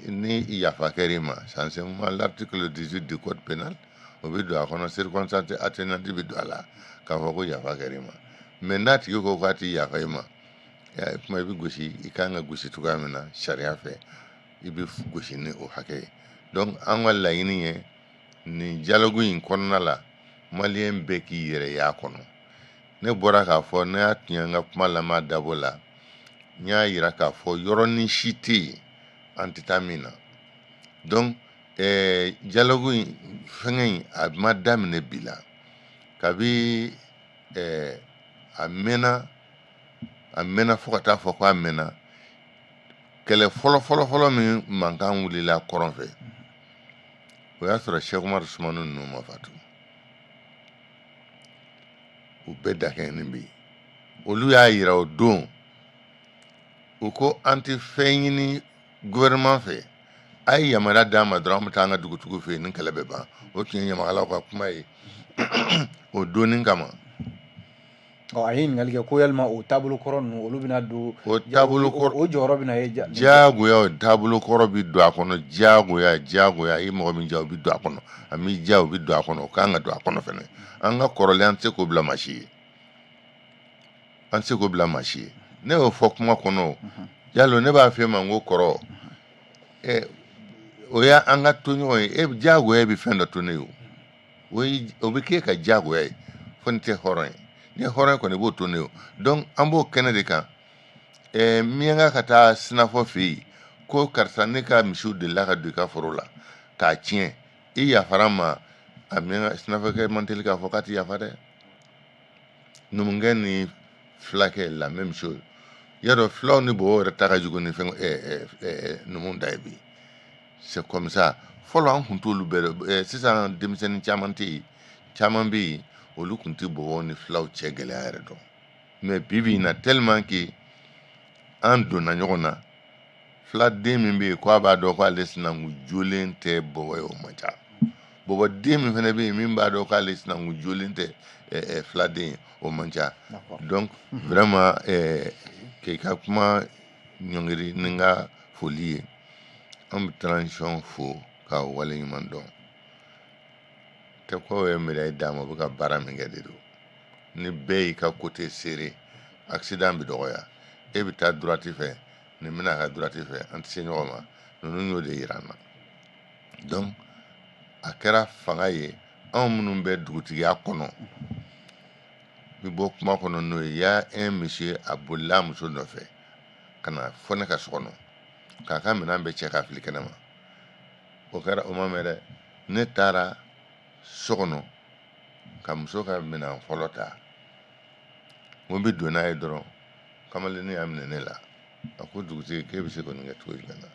ni yafa kɛr'i ma, c'est en ce moment l'article 18 du code pénal o bɛ don a kɔnɔ, circonstance atténuante bɛ don a la k'a fɔ ko yafa kɛr'i ma. Mais n'a tigi ko k'a ti yafa i ma, kuma i bɛ gosi, i kan ka gosi cogoya min na sariya fɛ, i bɛ gosi ni o hakɛ ye. Donc an ka laɲini ye nin dialogue in kɔnɔna la, maliyɛn bɛɛ k'i yɛrɛ y'a kɔnɔ. Ne bɔra k'a fɔ, ne y'a tiɲɛ n ka kuma lamɛn dabɔ la, n y'a yira k'a fɔ yɔrɔnin si tɛ yen an tɛ taa min na. Donc dialogue in fɛngɛ in, a ma daminɛ bi la. Kabi a mɛnna, a mɛnna fo ka taa fɔ ko a mɛnna. Kɛlɛ fɔlɔ fɔlɔ fɔlɔ min mankan wulila kɔrɔn fɛ, o y'a sɔrɔ Cheikh Umaru Sumano ninnu ma fatu, u bɛɛ dakɛɲɛni bɛ yen. Olu y'a yira o don, u ko an tɛ fɛn ɲini gouvernement fɛ, a ye yamaruya d'an ma dɔrɔn, an bɛ taa an ka dugutigiw fɛ yen, ni kɛlɛ bɛ ban. O tun ye ɲamakalaw ka kuma ye o donni kama. Ɔ, a ye ɲininkali kɛ ko yalima o taabolo kɔrɔ ninnu, olu bɛna don? O taabolo kɔrɔ, o jɔyɔrɔ bɛna ye? Diyagoya, o taabolo kɔrɔ bɛ don a kɔnɔ, diyagoya, diyagoya. I mɔgɔ min diya, o bɛ don a kɔnɔ, a m'i diya, o bɛ don a kɔnɔ. O kan ka don a kɔnɔ fɛnɛ. An ka kɔrɔlen, an tɛ se k'o bila maa si ye, an tɛ se k'o bila maa si ye. Ne y'o fɔ kuma kɔnɔ yalo, ne b'a f'e ma n ko kɔrɔ ɛ, o y'an ka to ɲɔgɔn ye. E diyagoya bɛ fɛn dɔ to ne ye, o o bɛ k'e ka diyagoya ye, fo ni tɛ hɔrɔn ye. Ni ye hɔrɔn kɔni, i b'o to ne ye. Donc an b'o kɛnɛ de kan. Miyanka ka taa sinafɔ fɛ yen ko karisa, ne ka misiw delila ka don i ka foro la k'a tiɲɛ, i yafara ma. A miyanka sinafɔkɛ man teli k'a fɔ k'a ti yafa dɛ. Numukɛ ni fulakɛ, la même chose. Yadɔ fulaw ni bɔbɔw yɛrɛ ta ka jugu ni fɛn numuw ta ye bi. C'est comme ça. Fɔlɔ an kun t'olu bɛɛ dɔn. Sisan denmisɛnnin caman tɛ yen, caman bɛ yen, olu kun tɛ bɔbɔw ni fulaw cɛ gɛlɛya yɛrɛ dɔn. Mais bi bi in na, tellement que an donna ɲɔgɔn na, filaden min bɛ yen ko a b'a dɔn ko ale sinankun jolen tɛ bɔbɔ ye, o man ca. Bɔbɔden min fana bɛ yen min b'a dɔn k'ale sinankun jolen tɛ filaden ye, o man ca. Donc vraiment, k'i ka kuma ɲɔngiri ni n ka foli ye, an bɛ transition fo k'a waleɲuman dɔn. Tɛ ko ye médaille d'a ma, u bɛ ka baara min kɛ de don. Ni bɛɛ y'i ka côté serré, accident bɛ dɔgɔya. E bɛ taa droite fɛ, nin bɛna ka droite fɛ, an tɛ se ɲɔgɔn ma. Ninnu y'o de yira an na. Donc a kɛra fanga ye, anw minnu bɛ dugutigiya kɔnɔ, n bɛ bɔ kuma kɔnɔ n'o ye. Y a un monsieur, a bolila a muso nɔfɛ ka na fɔ ne ka so kɔnɔ k'a ka minɛn bɛɛ cɛ k'a fili kɛnɛ ma. O kɛra, o ma mɛn dɛ, ne taara so kɔnɔ ka muso ka minɛn fɔlɔ ta, n ko n bɛ don n'a ye dɔrɔn, kamalennin y'a minɛ ne la, a ko dugutigi, k'e bɛ se k'o nin kɛ cogo jumɛn na?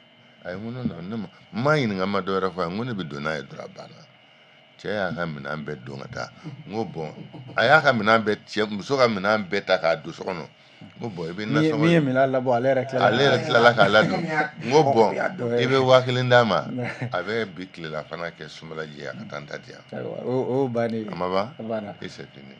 Ayi, n ko non, ne ma n m'a ɲininka, n ma dɔ wɛrɛ fɔ a ye, n ko ne bɛ don n'a ye dɔrɔn, a banna. Cɛ y'a ka minɛn bɛɛ don ka taa. N ko bon, a y'a ka minɛn bɛɛ cɛ, muso ka minɛn bɛɛ ta k'a don so kɔnɔ. N ko bon, i bɛ nasɔngɔ min ye minɛn labɔ, ale yɛrɛ tilala ale yɛrɛ tilala k'a ladon. N ko bon, i bɛ 1000 d'a ma, a bɛ bi tilela fana kɛ sumalaji ye, a ka taa n ta di yan. O bannen. A ma ban. A banna. Et c'est fini.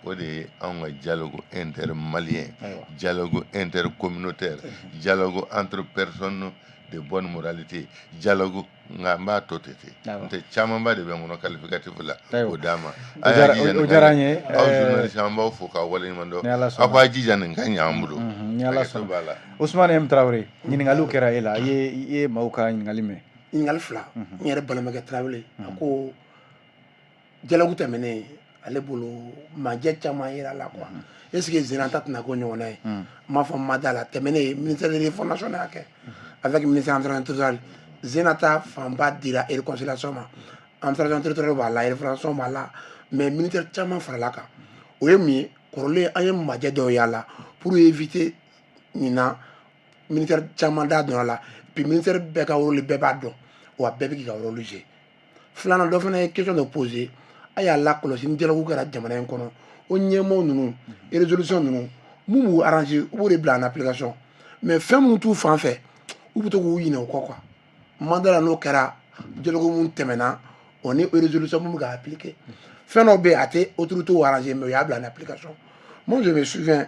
O de ye anw ka dialogue intermalien, dialogue intercommunautaire, dialogue entre personnes de bonne moralité, dialogue. Nka n b'a to ten ten, n tɛ camanba de bɛ n kɔnɔ qualificatif la k'o d'a ma. A o diyara n ye. Aw journaliste, an b'aw fo k'aw waleɲuman dɔn. Aw k'a jija, nin ka ɲɛ an bolo. Ni Ala sɔnna. Ousmane M Traoré, ɲininkaliw kɛra e la, i ye maaw ka ɲininkali mɛn. Ɲininkali fila, n yɛrɛ balimakɛ Tarawele, a ko Dialogue tɛmɛnen, ale bolo majɛ caman yera la quoi. Est ce que Zena ta tɛna k'o ɲɔgɔnna ye? N m'a fɔ n ma da la. Tɛmɛnen, ministère de refondation y'a kɛ avec ministère administration territoriale. Zena ta fanba dira réconciliation ma, administration territoriale b'a la, refondation b'a la, mais ministère caman farala kan. O ye mun ye? Kɔrɔlen an ye majɛ dɔw y'a la pour éviter nin na. Ministère caman da donna la, puis ministère bɛɛ ka rôle bɛɛ b'a dɔn, wa bɛɛ bɛ k'i ka rôle jouer. Filanan, dɔ fana ye question dɔ poser. A y'a lakɔlɔsi, ni dialogue kɛra jamana in kɔnɔ, o ɲɛmɔgɔ ninnu, résolution ninnu, mun b'u arranger, u b'o de bila en application, mais fɛn minnu t'u fan fɛ, u bɛ to k'u ɲinɛ o kɔ quoi. Mandat la, n'o kɛra dialogue mun tɛmɛna, o ni résolution mun bɛ ka appliquer, fɛn dɔw bɛ yen, a tɛ autorité arranger, mais u y'a bila en application. Moi, je me souviens,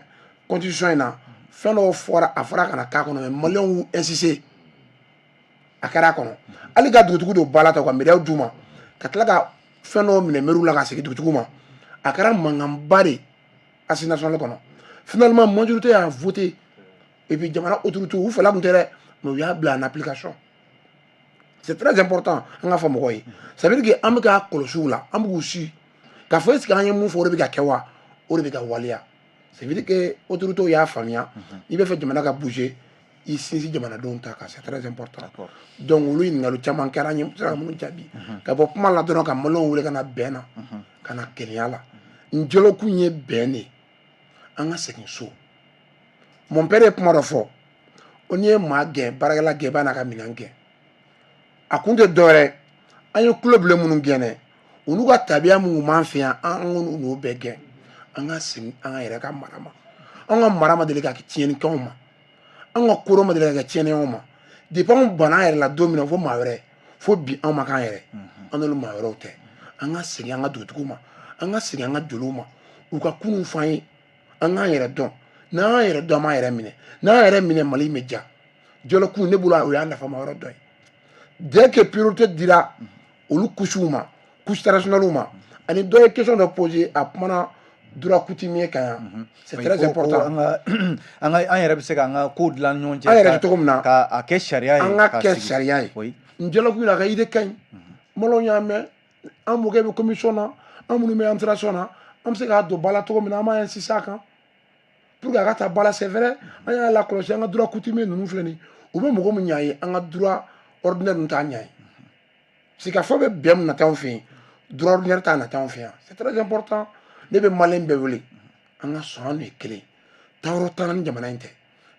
constitution in na, fɛn dɔw fɔra, a fɔra ka na k'a kɔnɔ, mais maliyɛnw y'u insister, a kɛra a kɔnɔ. Hali ka dugutigi don ba la ta, ka médaille d'u ma, ka tila ka fɛn dɔw minɛ mɛriw la ka segin dugutigiw ma, a kɛra mankanba de assise nationale kɔnɔ. Finalement, majorité y'a voté, et puis jamana autorité, u fɛla tun tɛ dɛ, mais u y'a bila en application. C'est très important an ka fɔ mɔgɔw ye. Ça veut dire que an bɛ ka kɔlɔsi u la, an bɛ k'u si k'a fɔ est ce que an ye mun fɔ, o de bɛ ka kɛ wa, o de bɛ ka waleya. Ça veut dire que autorités y'a faamuya, n'i bɛ fɛ jamana ka bouger, i sinsin jamanadenw ta kan, c'est très important. Donc olu ɲininkali caman kɛra, an ye sera ka minnu jaabi ka bɔ kuma la dɔrɔn, ka maliyɛnw wele ka na bɛn na, ka na kelenya la. Nin dialogue ye bɛn de, an ka segin so. Mon père ye kuma dɔ fɔ, o n'i ye maa gɛn, baarakɛla gɛn, i b'a n'a ka minɛn gɛn. A kun tɛ dɔwɛrɛ, an ye kulo bilen minnu gɛn dɛ, olu ka tabiya minnu b'an fɛ yan, an n'o bɛɛ gɛn. An ka segin an ka yɛrɛ ka mara ma. An ka mara ma deli ka kɛ tiɲɛnikɛw ma, an ka kodɔn ma deli ka kɛ tiɲɛnikɛw ma. Depuis anw banna an yɛrɛ la don min na, fo maa wɛrɛ, fo bi anw ma k'an yɛrɛ, an n'olu maa wɛrɛw tɛ. An ka segin an ka dugutigiw ma, an ka segin an ka joliw ma, u ka kunun f'an ye, an k'an yɛrɛ dɔn. N'an y'an yɛrɛ dɔn, an b'an yɛrɛ minɛ. N'an yɛrɛ minɛ, Mali bɛ ja. Dialogue, ne bolo, o y'a nafama yɔrɔ dɔ ye. Dès que priorité dira olu couches ma, couche traditionnelle ma, ani dɔ ye question dɔ poser, a kumana droit coutumier kan yan, c'est très important. An ka an yɛrɛ bɛ se k'an ka kow dilan ni ɲɔgɔn cɛ. An yɛrɛ bɛ cogo min na. Ka a kɛ sariya ye. An ka kɛ sariya ye. Nin dialogue in, a ka idée ka ɲi, maliyɛnw y'a mɛn. An mɔkɛ bɛ commission na, an minnu bɛ administration na, an bɛ se k'a don ba la cogo min na, an b'a insister a kan pour que a ka ta ba la. C'est vrai, an y'a lakɔlɔsi, an ka droit coutumier ninnu filɛ nin ye, u bɛ mɔgɔ min ɲa ye, an ka droit ordinaire ninnu t'a ɲa ye. Sigikafɔ bɛ bɛn min nata anw fɛ yen, droit ordinaire t'a nata anw fɛ yan. C'est très important. Ne bɛ maliyɛn bɛɛ wele, an ka sɔn, an de ye kelen, taayɔrɔ t'an na ni jamana in tɛ.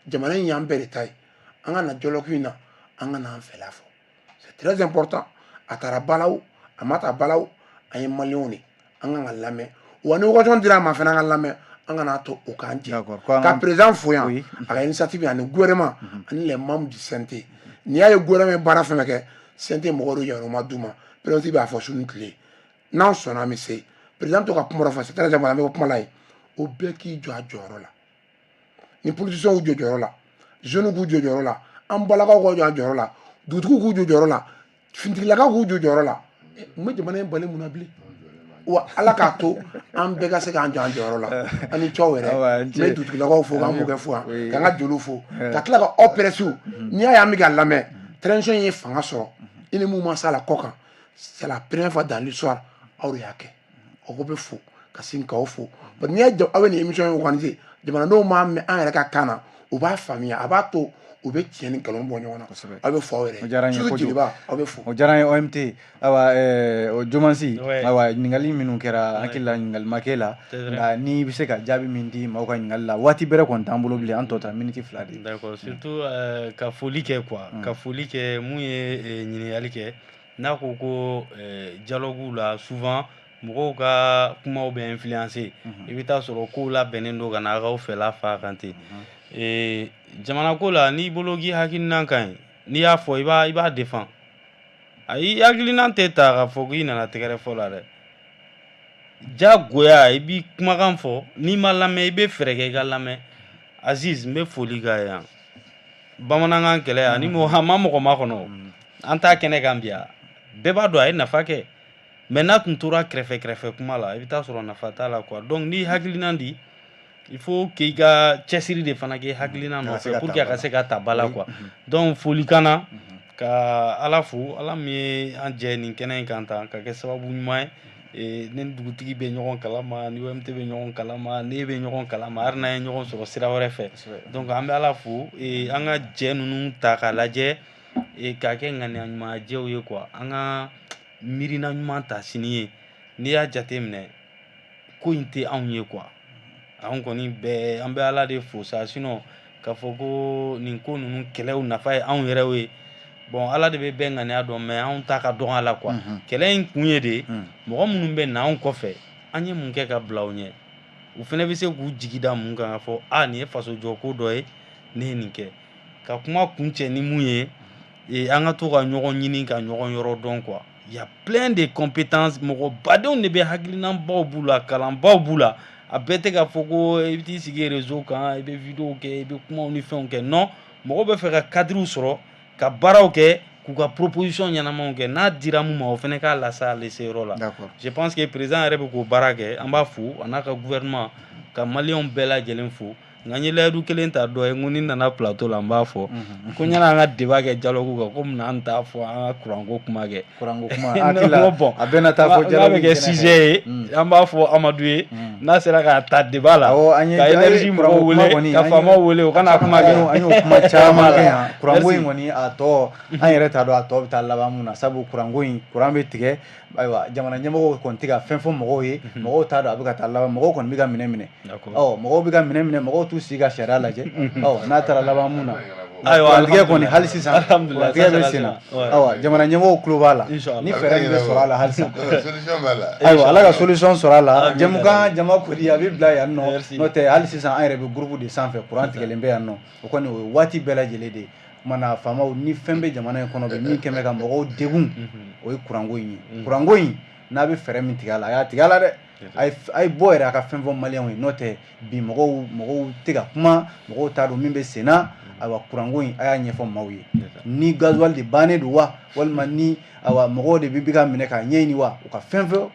Jamana in y'an bɛɛ de ta ye. An ka na dialogue in na, an ka n'an fɛla fɔ, c'est très important. A taara ba la o, a ma ta ba la o, an ye maliyɛnw de, an kan ka lamɛn. Wa ni occasion dira a ma fana, an ka lamɛn, an kana to o k'an jɛ. Ka président fo yan, a ka initiative, ani gouvernement, ani les membres du CNT. N'i y'a ye gouvernement ye baara fɛn fɛn kɛ, CNT mɔgɔw de yɛrɛma d'u ma. Président b'a fɔ su ni tile, n'an sɔnna, an bɛ se. Président to ka kuma dɔ fɔ, c'est très important, an bɛ kuma la yen, o bɛɛ k'i jɔ a jɔyɔrɔ la. Ni politiciens k'u jɔ jɔyɔrɔ la, jeunes k'u jɔ jɔyɔrɔ la, an balakaw k'u jɔ a jɔyɔrɔ la, dugutigiw k'u jɔ jɔyɔrɔ la, finitigilakaw k'u jɔ jɔyɔrɔ la. Mun bɛ jamana in bali mun na bilen? Wa ala k'a to an bɛɛ ka se k'an jɔ an jɔyɔrɔ la. An ni cɛw yɛrɛ, n bɛ dugutigilakaw fo, k'an mɔkɛ fo yan, k'an ka joliw fo, ka tila ka aw presse. N'i y'a ye an bɛ ka lamɛn, transition ye fanga sɔrɔ, i ni mun ma s'a la kɔ kan, c'est la première fois dans l'histoire, aw de y'a kɛ. Aw ko bɛ fo ka sin k'aw fo. N'i y'a aw bɛ nin émission in organiser, jamanadenw b'a mɛn an yɛrɛ ka kan na, u b'a faamuya, a b'a to u bɛ tiɲɛ ni nkalon bɔ ɲɔgɔn na. Aw bɛ fo aw yɛrɛ. O diyara n ye surtout kojugu. Jeliba, aw bɛ fo. O diyara n ye. OMT, ayiwa, o Jomansi, ayiwa, ɲininkali minnu kɛra, an hakili la ɲininkali ma k'e la, nka n'i bɛ se ka jaabi min di maaw ka ɲininkali la, waati bɛrɛ kɔni t'an bolo bilen, an tɔ ta miniti 2 de. D'accord, surtout ka foli kɛ quoi, ka foli kɛ. Mun ye ɲininkali kɛ, n'a ko ko dialogue la, souvent mɔgɔw ka kumaw bɛ influencer, i bɛ taa sɔrɔ kow labɛnnen don ka na aw fɛla fa kan ten. Jamana ko la, n'i bolo k'i hakilina ka ɲi, n'i y'a fɔ, i b'a défend. Ayi, hakilina tɛ ta k'a fɔ k'i nana tɛgɛrɛ fɔ la dɛ, jagoya i b'i kumakan fɔ. N'i ma lamɛn, i bɛ fɛɛrɛ kɛ i ka lamɛn. Aziz, n bɛ foli k'a ye yan. Bamanankan kɛlɛ ani mɔgɔ, a ma mɔgɔ ma kɔnɔ, an t'a kɛnɛ kan bi. A bɛɛ b'a dɔn a ye nafa kɛ, mais n'a tun tora kɛrɛfɛ kɛrɛfɛ kuma la, i bɛ taa sɔrɔ nafa t'a la quoi. Donc n'i hakilina di, il faut k'i ka cɛsiri de fana kɛ hakilina nɔfɛ pour que a ka se ka ta ba la quoi. Donc folikan na, ka Ala fo, Ala min ye an jɛ nin kɛnɛ in kan tan, ka kɛ sababu ɲuman ye. Ne ni dugutigi bɛ ɲɔgɔn kalama, ni OMT bɛ ɲɔgɔn kalama, ne bɛ ɲɔgɔn kalama, hali n'an ye ɲɔgɔn sɔrɔ sira wɛrɛ fɛ. Donc an bɛ Ala fo. An ka jɛ ninnu ta k'a lajɛ, k'a kɛ ŋaniya ɲuman jɛw ye quoi. An ka miirina ɲuman ta sini ye. N'i y'a jateminɛ, ko in tɛ anw ye quoi. Anw kɔni bɛɛ, an bɛ Ala de fo sa. Sinon k'a fɔ ko nin ko ninnu kɛlɛw nafa ye anw yɛrɛw ye, bon, Ala de bɛ bɛɛ ŋaniya dɔn, mais anw ta ka dɔgɔ a la quoi. Kɛlɛ in kun ye de, mɔgɔ minnu bɛ na anw kɔfɛ, an ye mun kɛ ka bila u ɲɛ, u fana bɛ se k'u jigi da mun kan, k'a fɔ a nin ye fasojɔ ko dɔ ye, ne ye nin kɛ. Ka kuma kuncɛ ni mun ye, an ka to ka ɲɔgɔn ɲini, ka ɲɔgɔn yɔrɔ dɔn quoi. Il y a plein de compétences, mɔgɔ badenw de bɛ, hakilinanbaw b'u la, kalanbaw b'u la. A bɛɛ tɛ k'a fɔ ko i bɛ t'i sigi réseau kan, i bɛ vidéo kɛ, i bɛ kumaw ni fɛnw kɛ. Non, mɔgɔw bɛ fɛ ka cadre sɔrɔ ka baaraw kɛ, k'u ka proposition ɲɛnamaw kɛ. N'a dira mun ma, o fana k'a lase ale se yɔrɔ la. Je pense que président yɛrɛ bɛ k'o baara kɛ. An b'a fo, a n'a ka gouvernement, ka maliyɛnw bɛɛ lajɛlen fo. Nka n ye layidu kelen ta dɔ ye, n ko ni nana plateau la, n b'a fɔ ko ɲɛna an ka débat kɛ dialogue kan, ko munna an t'a fɔ an ka kuranko kuma kɛ. Kuranko kuma, hakili la a bɛɛ na taa fɔ. N'a bɛ kɛ sujet ye, an b'a fɔ Amadu ye, n'a sera k'a ta débat la, ka énergie mɔgɔw wele, ka faamaw wele, u kana kuma kɛ. An y'o kuma caman kɛ yan. Kuranko in kɔni, a tɔ, an yɛrɛ t'a dɔn a tɔ bɛ taa laban mun na, sabu kuranko in, kuran bɛ tigɛ. Ayiwa, jamana ɲɛmɔgɔw kɔni tɛ ka fɛn fɔ mɔgɔw ye, mɔgɔw t'a dɔn a bɛ ka taa laban. Mɔgɔw kɔni bɛ ka minɛ minɛ, ɔ mɔgɔw bɛ ka minɛ minɛ, mɔgɔw t'u sigi ka sariya lajɛ. Ɔ n'a taara laban mun na? Ayiwa, kurantigɛ kɔni, hali sisan kurantigɛ bɛ sen na. Ayiwa, jamana ɲɛmɔgɔw tulo b'a la, ni fɛɛrɛ min bɛ sɔrɔ a la halisa. Solution b'a la. Ayiwa, Ala ka solution sɔrɔ a la. Jɛmukan jama kodi, a bɛ bila yan nɔ. N'o tɛ, hali sisan an yɛrɛ bɛ groupe de sanfɛ, kuran tigɛlen bɛ yan nɔ. O kɔni, o ye waati bɛɛ lajɛlen de ye. Kumana, faamaw, ni fɛn bɛ jamana in kɔnɔ bi min kɛn bɛ ka mɔgɔw degun, o ye kuranko in ye. Kuranko in n'a bɛ fɛɛrɛ min tigɛ a la, a y'a tigɛ a la dɛ. A ye bɔ yɛrɛ, a ka fɛn fɔ maliyɛnw ye. N'o tɛ, bi mɔgɔw tɛ ka kuma, mɔgɔw t'a dɔn min bɛ sen na. Ayiwa, kuranko in, a y'a ɲɛfɔ maaw ye, ni gasoil de bannen don wa, walima ni ayiwa mɔgɔw de bɛ ka minɛ k'a ɲɛɲini wa, u ka fɛn fɔ.